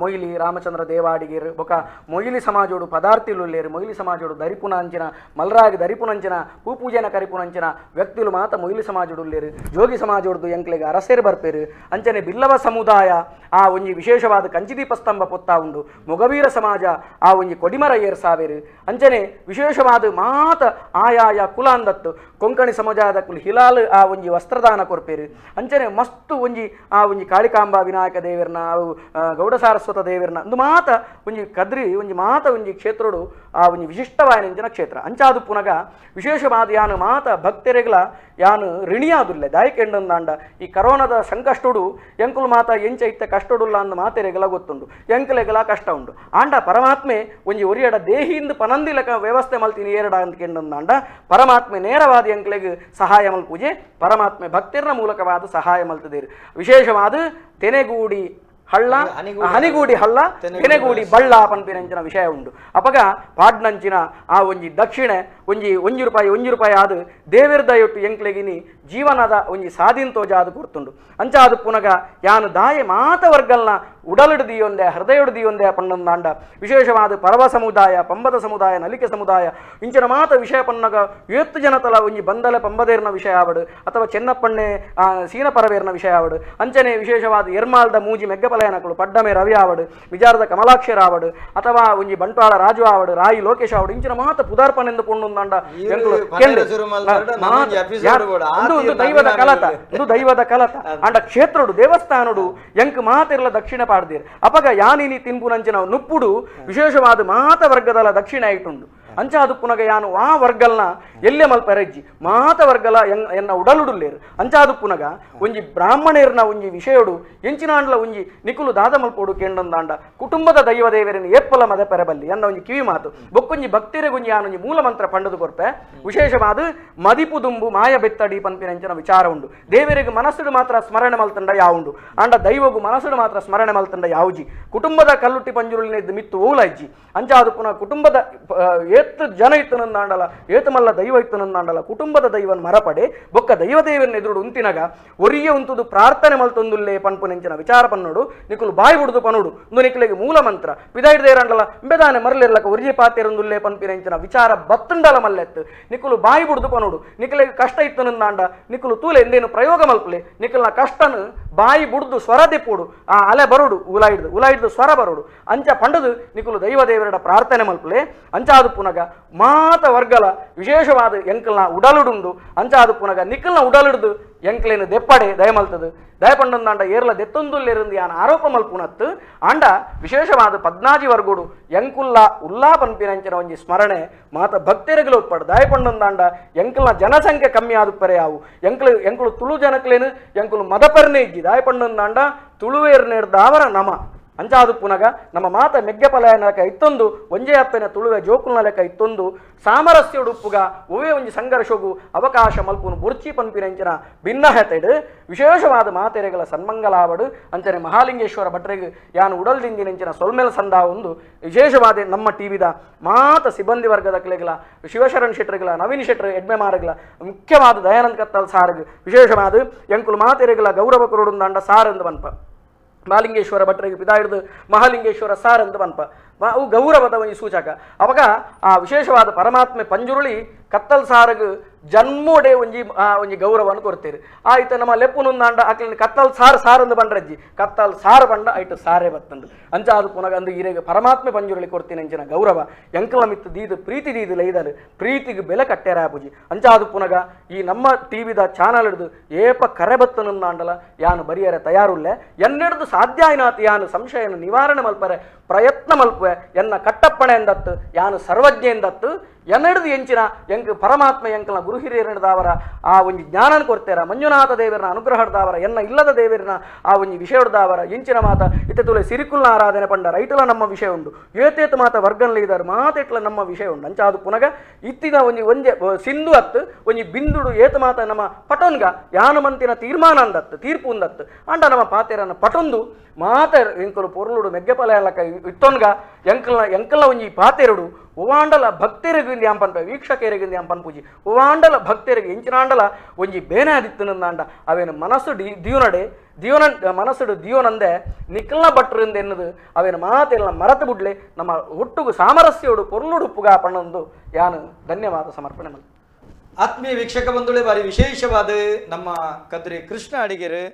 ಮೊಯ್ಲಿ ರಾಮಚಂದ್ರ ದೇವಾಡಿಗೇರು ಬೊಕ ಮೊಯ್ಲಿ ಸಮಾಜೋಡು ಪದಾರ್ಥಿಲು ಮೊಯ್ಲಿ ಸಮಾಜೋಡು ದರಿಪುನಾಂಚಿನ ಮಲ್ರಾಗಿ ದರಿಪುನಂಚಿನ ಪೂಪೂಜೆನ ಕರಿಪುನಂಚಿನ ವ್ಯಕ್ತಿಲು ಮಾತ ಮೊಯ್ಲಿ ಸಮಾಜೋಡು ಉಲ್ಲೇರು. ಜೋಗಿ ಸಮಾಜೋಡ್ದು ಎಂಕ್ಲೆಗ್ ಅರಸೇರು ಬರ್ಪೇರು. ಅಂಚನೆ ಬಿಲ್ಲವ ಸಮುದಾಯ ಆ ಒಂಜಿ ವಿಶೇಷವಾದ ಕಂಚಿದೀಪ ಸ್ತಂಭ ಪೊತ್ತ ಉಂಡು. ಮೊಗವೀರ ಸಮಾಜ ಆ ಒಂಜಿ ಕೊಡಿಮರ ಏರ್ ಸಾವಿರ ಅಂಚನೆ ವಿಶೇಷವಾದ ಮಾತ ಆಯಾಯ ಕುಲ ಅಂದತ್ತು ಕೊಂಕಣಿ ಸಮಾಜದ ಕುಲ ಹಿಲಾಲ್ ಆ ಒಂಜಿ ವಸ್ತ್ರದಾನ ಕೊರ್ಪೇರು. ಅಂಚನೆ ಮಸ್ತು ಒಂಜಿ ಆ ಒಂಜಿ ಕಾಳಿಕಾಂಬ ವಿನಾಯಕ ದೇವರ್ನ ಅವು ಗೌಡ ಸಾರಸ್ವತ ದೇವರ್ನ ಒಂದು ಮಾತ ಒಂಜಿ ಕದ್ರಿ ಒಂಜಿ ಮಾತ ಒಂಜಿ ಕ್ಷೇತ್ರಡು ಆ ಒಂಜಿ ವಿಶಿಷ್ಟವಾಯಿನ ಕ್ಷೇತ್ರ. ಅಂಚಾದು ಪುನಗ ವಿಶೇಷವಾದ ಯಾನು ಮಾತ ಭಕ್ತರೆಗ್ಲ ಯಾನು ಋಣಿಯಾದುಲ್ಲೆ ದಾಯಿಕೆಂಡಂದಾಂಡ ಈ ಕರೋನಾದ ಸಂಕಷ್ಟಡು ಎಂಕುಲು ಮಾತ ಎಂಚ ಇತ್ತ ಕಷ್ಟಡುಲ್ಲ ಅಂದ ಮಾತೆರೆಗಲ ಗೊತ್ತುಂಡು, ಎಂಕುಲೆಗಲ ಕಷ್ಟ ಉಂಡು. ಆಂಡ ಪರಮಾತ್ಮೆ ಒಂಜಿ ಒರಿಯಡ ದೇಹಿಂದ ಪನಂದಿಲಕ ವ್ಯವಸ್ಥೆ ಮಲ್ತೀನಿ ಏರಡ ಅಂತ ಕೆಂಡಂದಾಂಡ ಪರಮಾತ್ಮೆ ನೇರವಾದ ಎಂಕ್ಲೆಗ್ ಸಹಾಯ ಮಲ್ಪೂಜೆ ಪರಮಾತ್ಮೆ ಭಕ್ತಿರ್ನ ಮೂಲಕವಾದ ಸಹಾಯ ಮಲ್ತದೇರು. ವಿಶೇಷವಾದ ತೆನೆಗೂಡಿ ಹಳ್ಳ ಹನಿಗೂಡಿ ಹಳ್ಳ ತೆನೆಗೂಡಿ ಬಳ್ಳ ಪನ್ಪಿನಂಚಿನ ವಿಷಯ ಉಂಡು. ಅಪಗ ಪಾಡ್ನಂಚಿನ ಆ ಒಂಜಿ ದಕ್ಷಿಣೆ ಒಂಜಿ ಒಂಜಿ ರೂಪಾಯಿ ಒಂಜಿ ರೂಪಾಯಿ ಆದು ದೇವಿರ್ದ ದಯೊಟ್ಟು ಎಂಕ್ಲೆಗಿನಿ ಜೀವನದ ಒಂಜಿ ಸಾಧಿನ ತೋಜಾದ ಕೊರ್ತುಂಡು. ಅಂಚಾದು ಪುನಗ ಯಾನು ದಾಯೆ ಮಾತ ವರ್ಗಲ್ನ ಉಡಲಿಡು ದಿಯೊಂದೆ ಹೃದಯಡು ದಿಯೊಂದೆ ಪಣ್ಣಂದಾಂಡ ವಿಶೇಷವಾದ ಪರವ ಸಮುದಾಯ ಪಂಬದ ಸಮುದಾಯ ನಲಿಕೆ ಸಮುದಾಯ ಇಂಚಿನ ಮಾತ ವಿಷಯ ಪನ್ನಗ ಏತ್ತು ಜನತಲ ಒಂಜಿ ಬಂದಲೆ ಪಂಬದೇರ್ನ ವಿಷಯ ಆವಡು ಅಥವಾ ಚೆನ್ನಪ್ಪಣ್ಣೆ ಸೀನ ಪರವೇರ್ನ ವಿಷಯ ಆವಡು. ಅಂಚನೆ ವಿಶೇಷವಾದ ಎರ್ಮಾಲ್ದ ಮೂಜಿ ಮೆಗ್ಗಪಲಯನಕುಲು ಪಡ್ಡಮೆ ರವಿ ಆವಡು, ವಿಜಾರದ ಕಮಲಾಕ್ಷರ ಆವಡು ಅಥವಾ ಒಂಜಿ ಬಂಟ್ವಾಳ ರಾಜು ಆವಡು, ರಾಯಿ ಲೋಕೇಶ್ ಆವಡು ಇಂಚಿನ ಮಾತ ಪುದಾರ್ಪಣೆಂದು ಪೊಣ್ಣುಂದಾಂಡ ದೈವದ ಕಲತ ಇದು ದೈವದ ಕಲತ ಅಂಡ ಕ್ಷೇತ್ರಡು ದೇವಸ್ಥಾನಡು ಎಂಕ್ ಮಾತಿರ್ಲ ದಕ್ಷಿಣ ಪಾಡ್ದೇರು. ಅಪಗ ಯಾನಿನಿ ತಿನ್ಪುನಂಚಿನ ನುಪ್ಪುಡು ವಿಶೇಷವಾದ ಮಾತ ವರ್ಗದಲ ದಕ್ಷಿಣ ಆಯ್ತುಂಡು. ಅಂಚಾದು ಪುನಗ ಯಾನು ಆ ವರ್ಗಲ್ನ ಎಲ್ಲೆ ಮಲ್ಪೆರಜ್ಜಿ ಮಾತ ವರ್ಗಲ ಎನ್ನ ಉಡಲುಡುಲ್ಲೇರು. ಅಂಚಾದು ಪುನಗ ಒಂಜಿ ಬ್ರಾಹ್ಮಣೇರ್ನ ಒಂಜಿ ವಿಷಯಡು ಎಂಚಿನಾಂಡ್ಲ ಒಂಜಿ ನಿಕುಲು ದಾದ ಮಲ್ಪೋಡು ಕೇಂಡಂದಾಂಡ ಕುಟುಂಬದ ದೈವ ದೇವರನ್ನು ಏಪ್ಪಲ ಮದ ಪೆರಬಲ್ಲಿ ಎನ್ನ ಒಂಜಿ ಕಿವಿ ಮಾತು ಬೊಕ್ಕೊಂಜಿ ಭಕ್ತಿರೆಗೊಂಜಿ ಯಾನೊಂಜಿ ಮೂಲ ಮಂತ್ರ ಪಂಡದು ಕೊರ್ಪೆ. ವಿಶೇಷವಾದ ಮದಿಪು ದುಂಬು ಮಾಯ ಬೆತ್ತಡಿ ಪನ್ಪಿನಂಚಿನ ವಿಚಾರ ಉಂಡು. ದೇವರಿಗೆ ಮನಸ್ಸುಡು ಮಾತ್ರ ಸ್ಮರಣೆ ಮಲ್ತಂಡ ಯಾವುಂಡು ಆಂಡ ದೈವಗು ಮನಸ್ಸುಡು ಮಾತ್ರ ಸ್ಮರಣೆ ಮಲ್ತಂಡ ಯಾವುಜಿ. ಕುಟುಂಬದ ಕಲ್ಲುಟ್ಟಿ ಪಂಜುರುಳಿನ ಮಿತ್ತು ಓಲಜ್ಜಿ. ಅಂಚಾದು ಪುನಃ ಕುಟುಂಬದ ಏತ್ ಜನ ಇತ್ತನಂದಾಂಡಲ ಏತು ಮಲ್ಲ ದೈವ ಇತ್ತನಂದಾಂಡಲ ಕುಟುಂಬದ ದೈವನ್ ಮರಪಡೆ ಬೊಕ್ಕ ದೈವದೇವನ ಎದುರು ಉಂತಿನಗ ಒರಿಯ ಉಂತುದು ಪ್ರಾರ್ಥನೆ ಮಲ್ತೊಂದುಲ್ಲೆ ಪನ್ಪು ನೆಂಚಿನ ವಿಚಾರ ಪನ್ನೋಡು ನಿಕುಲು ಬಾಯಿ ಬುಡುದು ಪನೋಡು ಇಂದು ನಿಕುಲೆಗೆ ಮೂಲ ಮಂತ್ರ ಪಿದಾಯಿಡ್ದೇರಂಡಲ ಇಂಬೆದಾನೆ ಮರಲಿರ್ಲಕ ಒರಿಯ ಪಾತೆರಂದುಲ್ಲೆ ಪನ್ಪಿನೆಂಚಿನ ವಿಚಾರ ಬತ್ತುಂಡಲ ಮಲ್ಲೆತ್ತು ನಿಕುಲು ಬಾಯಿ ಬುಡುದು ಪನೋಡು ನಿಕುಲೆಗೆ ಕಷ್ಟ ಇತ್ತನಂದಾಂಡ ನಿಕುಲು ತೂಲೆ ಎಂದೇನು ಪ್ರಯೋಗ ಮಲ್ಪಲೆ ನಿಕುಲ್ನ ಕಷ್ಟನು ಬಾಯಿ ಬುಡ್ದು ಸ್ವರ ದೆಪ್ಪೋಡು ಆ ಅಲೆ ಬರೋಡು ಉಲಾಯಿಡ್ದು ಉಲಾಯಿಡ್ದು ಸ್ವರ ಬರೋಡು ಅಂಚ ಪಂಡದು ನಿಕುಲು ದೈವ ದೇವರಡ ಪ್ರಾರ್ಥನೆ ಮಲ್ಪಲೆ. ಅಂಚಾದು ಪುನಗ ಮಾತ ವರ್ಗಲ ವಿಶೇಷವಾದ ಎಂಕಲ್ನ ಉಡಲುಡುಂಡು. ಅಂಚಾದು ಪುನಗ ನಿಕಲ್ನ ಉಡಲುಡ್ದು ಎಂಕ್ಲೇನು ದೆಪ್ಪಡೆ ದಯಮಲ್ತದು ದಯಪಂಡಂದಾಂಡ ಏರ್ಲ ದೆತ್ತೊಂದುಲ್ಲೆರಂದು ಯಾನ ಆರೋಪ ಮಲ್ಪುನತ್ತು ಆಂಡ ವಿಶೇಷವಾದ ಪದ್ನಾಜಿ ವರ್ಗೋಡು ಎಂಕುಲ್ಲ ಉಲ್ಲಾ ಪನ್ಪಿನಂಚಿನ ಒಂಜಿ ಸ್ಮರಣೆ ಮಾತ ಭಕ್ತರುಗಳು ಉಪ್ಪಡು. ದಯಪಂಡಂದಾಂಡ ಎಂಕಲ್ನ ಜನಸಂಖ್ಯೆ ಕಮ್ಮಿ ಆದುಪ್ಪರೆ ಯಾವು ಎಂಕ್ಲು ಎಂಕುಲು ತುಳು ಜನಕ್ಲೇನು ಎಂಕುಲು ಮದಪರ್ನೆ ಇಜ್ಜಿ. ದಯಪಂಡಂದಾಂಡ ತುಳುವೇರ್ನೇರ್ದಾವರ ನಮ ಅಂಚಾದು ಪುನಗ ನಮ್ಮ ಮಾತ ಮೆಗ್ಗೆಪಲಯನ ಲೆಕ್ಕ ಇತ್ತೊಂದು ಒಂಜೆ ಅಪ್ಪೆನ ತುಳುವೆ ಜೋಕುಲ್ನ ಲೆಕ್ಕ ಇತ್ತೊಂದು ಸಾಮರಸ್ಯೋಡುಪ್ಪುಗ ಒವೇ ಒಂಜಿ ಸಂಘರ್ಷಗು ಅವಕಾಶ ಮಲ್ಪುನು ಬುರ್ಚಿ ಪನ್ಪಿನಂಚಿನ ಭಿನ್ನಹತೆಡು ವಿಶೇಷವಾದ ಮಾತೆರೆಗಳ ಸನ್ಮಂಗಲಾವಡು. ಅಂಚನೆ ಮಹಾಲಿಂಗೇಶ್ವರ ಭಟ್ರೆಗ್ ಯಾನು ಉಡಲ್ದಿಂಜಿನಂಚಿನ ಸೊಲ್ಮೆಲ್ ಸಂದ ಒಂದು ವಿಶೇಷವಾದ ನಮ್ಮ ಟಿವಿದ ಮಾತ ಸಿಬ್ಬಂದಿ ವರ್ಗದ ಕ್ಲೆಗಳ ಶಿವಶರಣ್ ಶೆಟ್ರುಗಳ ನವೀನ್ ಶೆಟ್ರು ಎಡ್ಮೆ ಮಾರಗಳ ಮುಖ್ಯವಾದ ದಯಾನಂದ ಕತ್ತಲ್ ಸಾರ್ಗ್ ವಿಶೇಷವಾದ ಎಂಕುಲು ಮಾತೆರೆಗಳ ಗೌರವ ಕೊರಡುಂದಾಂಡ ಸಾರ್ ಎಂದು ಪನ್ಪ ಮಹಾಲಿಂಗೇಶ್ವರ ಭಟ್ರಿಗೆ ಪಿದಾ ಹಿಡಿದು ಮಹಾಲಿಂಗೇಶ್ವರ ಸಾರ್ ಅಂತ ಪನ್ಪ ಅವು ಗೌರವದ ಒಂದು ಸೂಚಕ. ಅವಾಗ ಆ ವಿಶೇಷವಾದ ಪರಮಾತ್ಮೆ ಪಂಜುರುಳಿ ಕತ್ತಲ್ ಸಾರಗ್ ಜನ್ಮೋಡೆ ಒಂಜಿ ಒಂಜಿ ಗೌರವವನ್ನು ಕೊಡ್ತೀರಿ. ಆಯ್ತು ನಮ್ಮ ಲೆಪ್ಪುನೊಂದಾಂಡ ಅಕ್ಲಿನ ಕತ್ತಲ್ ಸಾರ್ ಸಾರ್ ಅಂದು ಬಂಡ್ರಜ್ಜಿ ಕತ್ತಲ್ ಸಾರ್ ಬಂಡ ಆಯ್ತು ಸಾರೇ ಬತ್ತಂಡು ಅಂಚ ಅದು ಪುನಗ ಅಂದು ಈರೆಗೆ ಪರಮಾತ್ಮೆ ಪಂಜುರುಳಿ ಕೊಡ್ತೀನಿ ಅಂಚಿನ ಗೌರವ ಎಂಕಲ ಮಿತ್ತು ದೀದು ಪ್ರೀತಿ ದೀದು ಲೈದರು ಪ್ರೀತಿಗೆ ಬೆಲೆ ಕಟ್ಟೆರ ಪೂಜಿ. ಅಂಚಾದು ಪುನಗ ಈ ನಮ್ಮ ಟಿವಿದ ಚಾನಲ್ ಹಿಡಿದು ಏಪ ಕರೆ ಬತ್ತನಂದಾಂಡಲ ಯಾನು ಬರಿಯರೆ ತಯಾರುಲ್ಲೆ ಎನ್ನೆಡ್ದು ಸಾಧ್ಯ ಆಯ್ನಾತ್ ಯಾನು ಸಂಶಯನ ನಿವಾರಣೆ ಮಲ್ಪರೆ ಪ್ರಯತ್ನ ಮಲ್ಪುವೆ ಎನ್ನ ಕಟ್ಟಪ್ಪಣೆ ಎಂದತ್ತು ಯಾನು ಸರ್ವಜ್ಞ ಎಂದತ್ತು ಎನ್ನೆಡ್ದು ಎಂಚಿನ ಎಂಕ್ ಪರಮಾತ್ಮ ಎಂಕಲ್ನ ಗುರು ಹಿರಿಯರಿನದಾವರ ಆ ಒಂಜಿ ಜ್ಞಾನನ ಕೊಡ್ತೇರ ಮಂಜುನಾಥ ದೇವರನ ಅನುಗ್ರಹದಾವರ ಎನ್ನ ಇಲ್ಲದ ದೇವರನ ಆ ಒಂಜಿ ವಿಷಯದಾವರ ಎಂಚಿನ ಮಾತ ಇತ್ತೆ ತುಲೆ ಸಿರಿಕುಲ್ನ ಆರಾಧನೆ ಪಂಡ ರೈಟಲ ನಮ್ಮ ವಿಷಯ ಉಂಡು ಏತೇತು ಮಾತ ವರ್ಗನ್ಲ ಇದಾರು ಮಾತೆಟ್ಲ ನಮ್ಮ ವಿಷಯ ಉಂಡು. ಅಂಚಾದು ಪುನಗ ಇತ್ತಿನ ಒಂಜಿ ಒಂಜೆ ಸಿಂಧು ಅತ್ತು ಒಂಜಿ ಬಿಂದುಡು ಏತ ಮಾತ ನಮ್ಮ ಪಟೊನ್ಗ ಯಾನು ಮಂತಿನ ತೀರ್ಮಾನ ಅಂದತ್ತು ತೀರ್ಪು ಅಂದತ್ತು ಅಂಡ ನಮ್ಮ ಪಾತೆರನ ಪಟೊಂದು ಮಾತ ಎಂಕಲು ಪೊರ್ಲುಡು ಮೆಗ್ಗೆಪಲ ಇತ್ತೊನ್ಗ ಎಂಕಲ್ನ ಎಂಕಲ್ನ ಒಂಜಿ ಪಾತೆರಡು ಒವಾಂಡಲ ಭಕ್ತರಿಗೆ ಯಾಂಪನ್ಪ ವೀಕ್ಷಕರಿಗೆ ಯಾಂಪನ್ ಪೂಜಿ ಒವಾಂಡಲ ಭಕ್ತರಿಗೆ ಎಂಚಿನಾಂಡಲ ಒಂಜಿ ಬೇನೆ ಆದಿತ್ತನಂದಾಂಡ ಅವೇನು ಮನಸ್ಸು ದಿಯೋನಡೆ ದಿಯೋನ ಮನಸ್ಸುಡು ದಿಯೋನಂದೆ ನಿಕಲ್ನ ಭಟ್ರಿಂದ ಎನ್ನದು ಅವೇನು ಮಾತೆಲ್ಲ ಮರತು ಬುಡ್ಲೆ ನಮ್ಮ ಒಟ್ಟುಗು ಸಾಮರಸ್ಯೋಡು ಪೊರ್ಲುಡುಪ್ಪುಗ ಪಣ್ಣೊಂದು ಯಾನು ಧನ್ಯವಾದ ಸಮರ್ಪಣೆ ಮಲ್ತೆ. ಆತ್ಮೀಯ ವೀಕ್ಷಕ ಬಂಧುಗಳೇ, ಬಾರಿ ವಿಶೇಷವಾದ ನಮ್ಮ ಕದ್ರಿ ಕೃಷ್ಣ ಅಡಿಗೆರು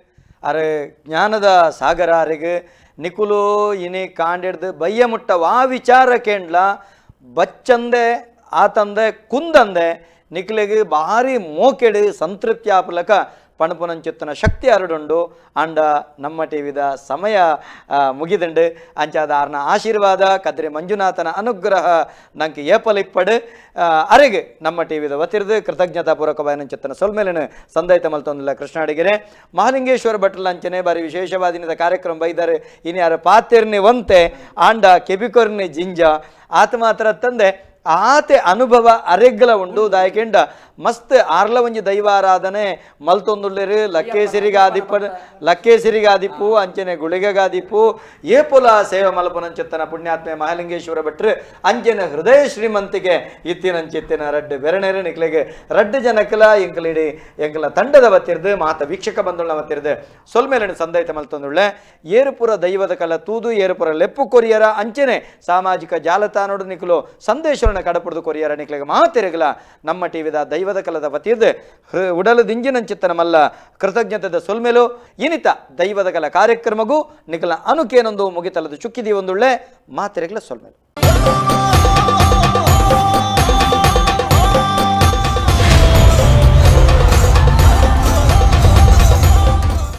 ಅರೆ ಜ್ಞಾನದ ಸಾಗರ ಅರೆಗ್ ನಿಕುಲು ಇನಿ ಕಾಂಡೆಡ್ದು ಬಯ್ಯ ಮುಟ್ಟ ವಾ ವಿಚಾರ ಕೇಂಡ್ಲ ಬಚ್ಚಂದೆ ಆತಂದೆ ಕುಂದಂದೆ ನಿಕ್ಲೆಗ್ ಬಾರಿ ಮೋಕೆಡು ಸಂತೃಪ್ತಿ ಆಪಲಕ ಪಣಪುನಂಚಿತ್ತನ ಶಕ್ತಿ ಅರಡುಂಡು. ಆಂಡ ನಮ್ಮ ಟಿವಿದ ಸಮಯ ಮುಗಿದುಂಡು. ಅಂಚಾದ ಆರ್ನ ಆಶೀರ್ವಾದ ಕದ್ರಿ ಮಂಜುನಾಥನ ಅನುಗ್ರಹ ನಂಗೆ ಏಪಲಿಪ್ಪಡು. ಅರೆಗೆ ನಮ್ಮ ಟಿವಿದ ವತಿರ್ದು ಕೃತಜ್ಞತಾ ಪೂರ್ವಕವಾಯಿನಂಚಿತ್ತನ ಸೊಲ್ಮೇಲಿನ ಸಂದೈತ ಮಲ್ತೊಂದಿಲ್ಲ ಕೃಷ್ಣಾಡಿಗೆರೆ ಮಹಾಲಿಂಗೇಶ್ವರ ಭಟ್ರಲ ಅಂಚನೆ ಬಾರಿ ವಿಶೇಷವಾದಿನದ ಕಾರ್ಯಕ್ರಮ ಬೈದಾರೆ. ಇನ್ಯಾರ ಪಾತಿರ್ನಿ ಒಂತೆ ಆಂಡ ಕೆಬಿಕೊರ್ನಿ ಜಿಂಜ ಆತ ಮಾತ್ರ ತಂದೆ ಆತೆ ಅನುಭವ ಅರೆಗ್ಲ ಉಂಡು. ದಾಯಕೆಂಡ ಮಸ್ತ್ ಆರ್ಲ ಒಂಜಿ ದೈವಾರಾಧನೆ ಮಲ್ತೊಂದುಲ್ಲೆರ್. ಲಕ್ಕೇಸಿರಿಗಾದಿಪ್ಪ ಲಕ್ಕೇಸಿರಿಗಾದಿಪ್ಪು ಅಂಚನೆ ಗುಳಿಗಗಾದಿಪ್ಪು ಏಪುಲ ಸೇವೆ ಮಲ್ಪುನಂಚಿತ್ತನ ಪುಣ್ಯಾತ್ಮೆ ಮಹಾಲಿಂಗೇಶ್ವರ ಭಟ್ರು ಅಂಚನೆ ಹೃದಯ ಶ್ರೀಮಂತಿಗೆ ಇತ್ತಿನಂಚಿತ್ತಿನ ರಡ್ಡ್ ಬೆರಣೆರೆ ನಿಕ್ಲೆಗ್ ರಡ್ಡ್ ಜನಕ್ಲ ಎಂಕಲಿಡಿ ಎಂಕಲ ತಂಡದ ವತ್ತಿರ್ದು ಮಾತ ವೀಕ್ಷಕ ಬಂಧುಳ ವತ್ತಿರ್ದು ಸೊಲ್ಮೇಲನ ಸಂದೈತ ಮಲ್ತೊಂದುಳ್ಳೆ. ಏರುಪುರ ದೈವದ ಕಲ ತೂದು ಏರುಪುರ ಲೆಪ್ಪು ಕೊರಿಯರ ಅಂಚನೆ ಸಾಮಾಜಿಕ ಜಾಲತಾಣೋಡು ನಿಕುಲು ಸಂದೇಶವನ್ನು ಕಡಪುಡ್ದು ಕೊರಿಯರ ನಿಕ್ಲೆಗ್ ಮಾತೆರೆಗ್ಲ ನಮ್ಮ ಟಿವಿದ ದೈವದ ಕಲದ ವತಿರ್ದು ಉಡಲು ದಿಂಜಿನಂಚಿತ್ತನ ಮಲ್ಲ ಕೃತಜ್ಞತೆದ ಸೊಲ್ಮೆಲು. ಇನಿತ ದೈವದ ಕಲ ಕಾರ್ಯಕ್ರಮಗೂ ನಿಕಲ ಅನುಕೇನೊಂದು ಮುಗಿತಲದ ಚುಕ್ಕಿದಿ ಒಂದುಳ್ಳೆ ಮಾತೆರೆಗ್ಲ ಸೊಲ್ಮೆಲು.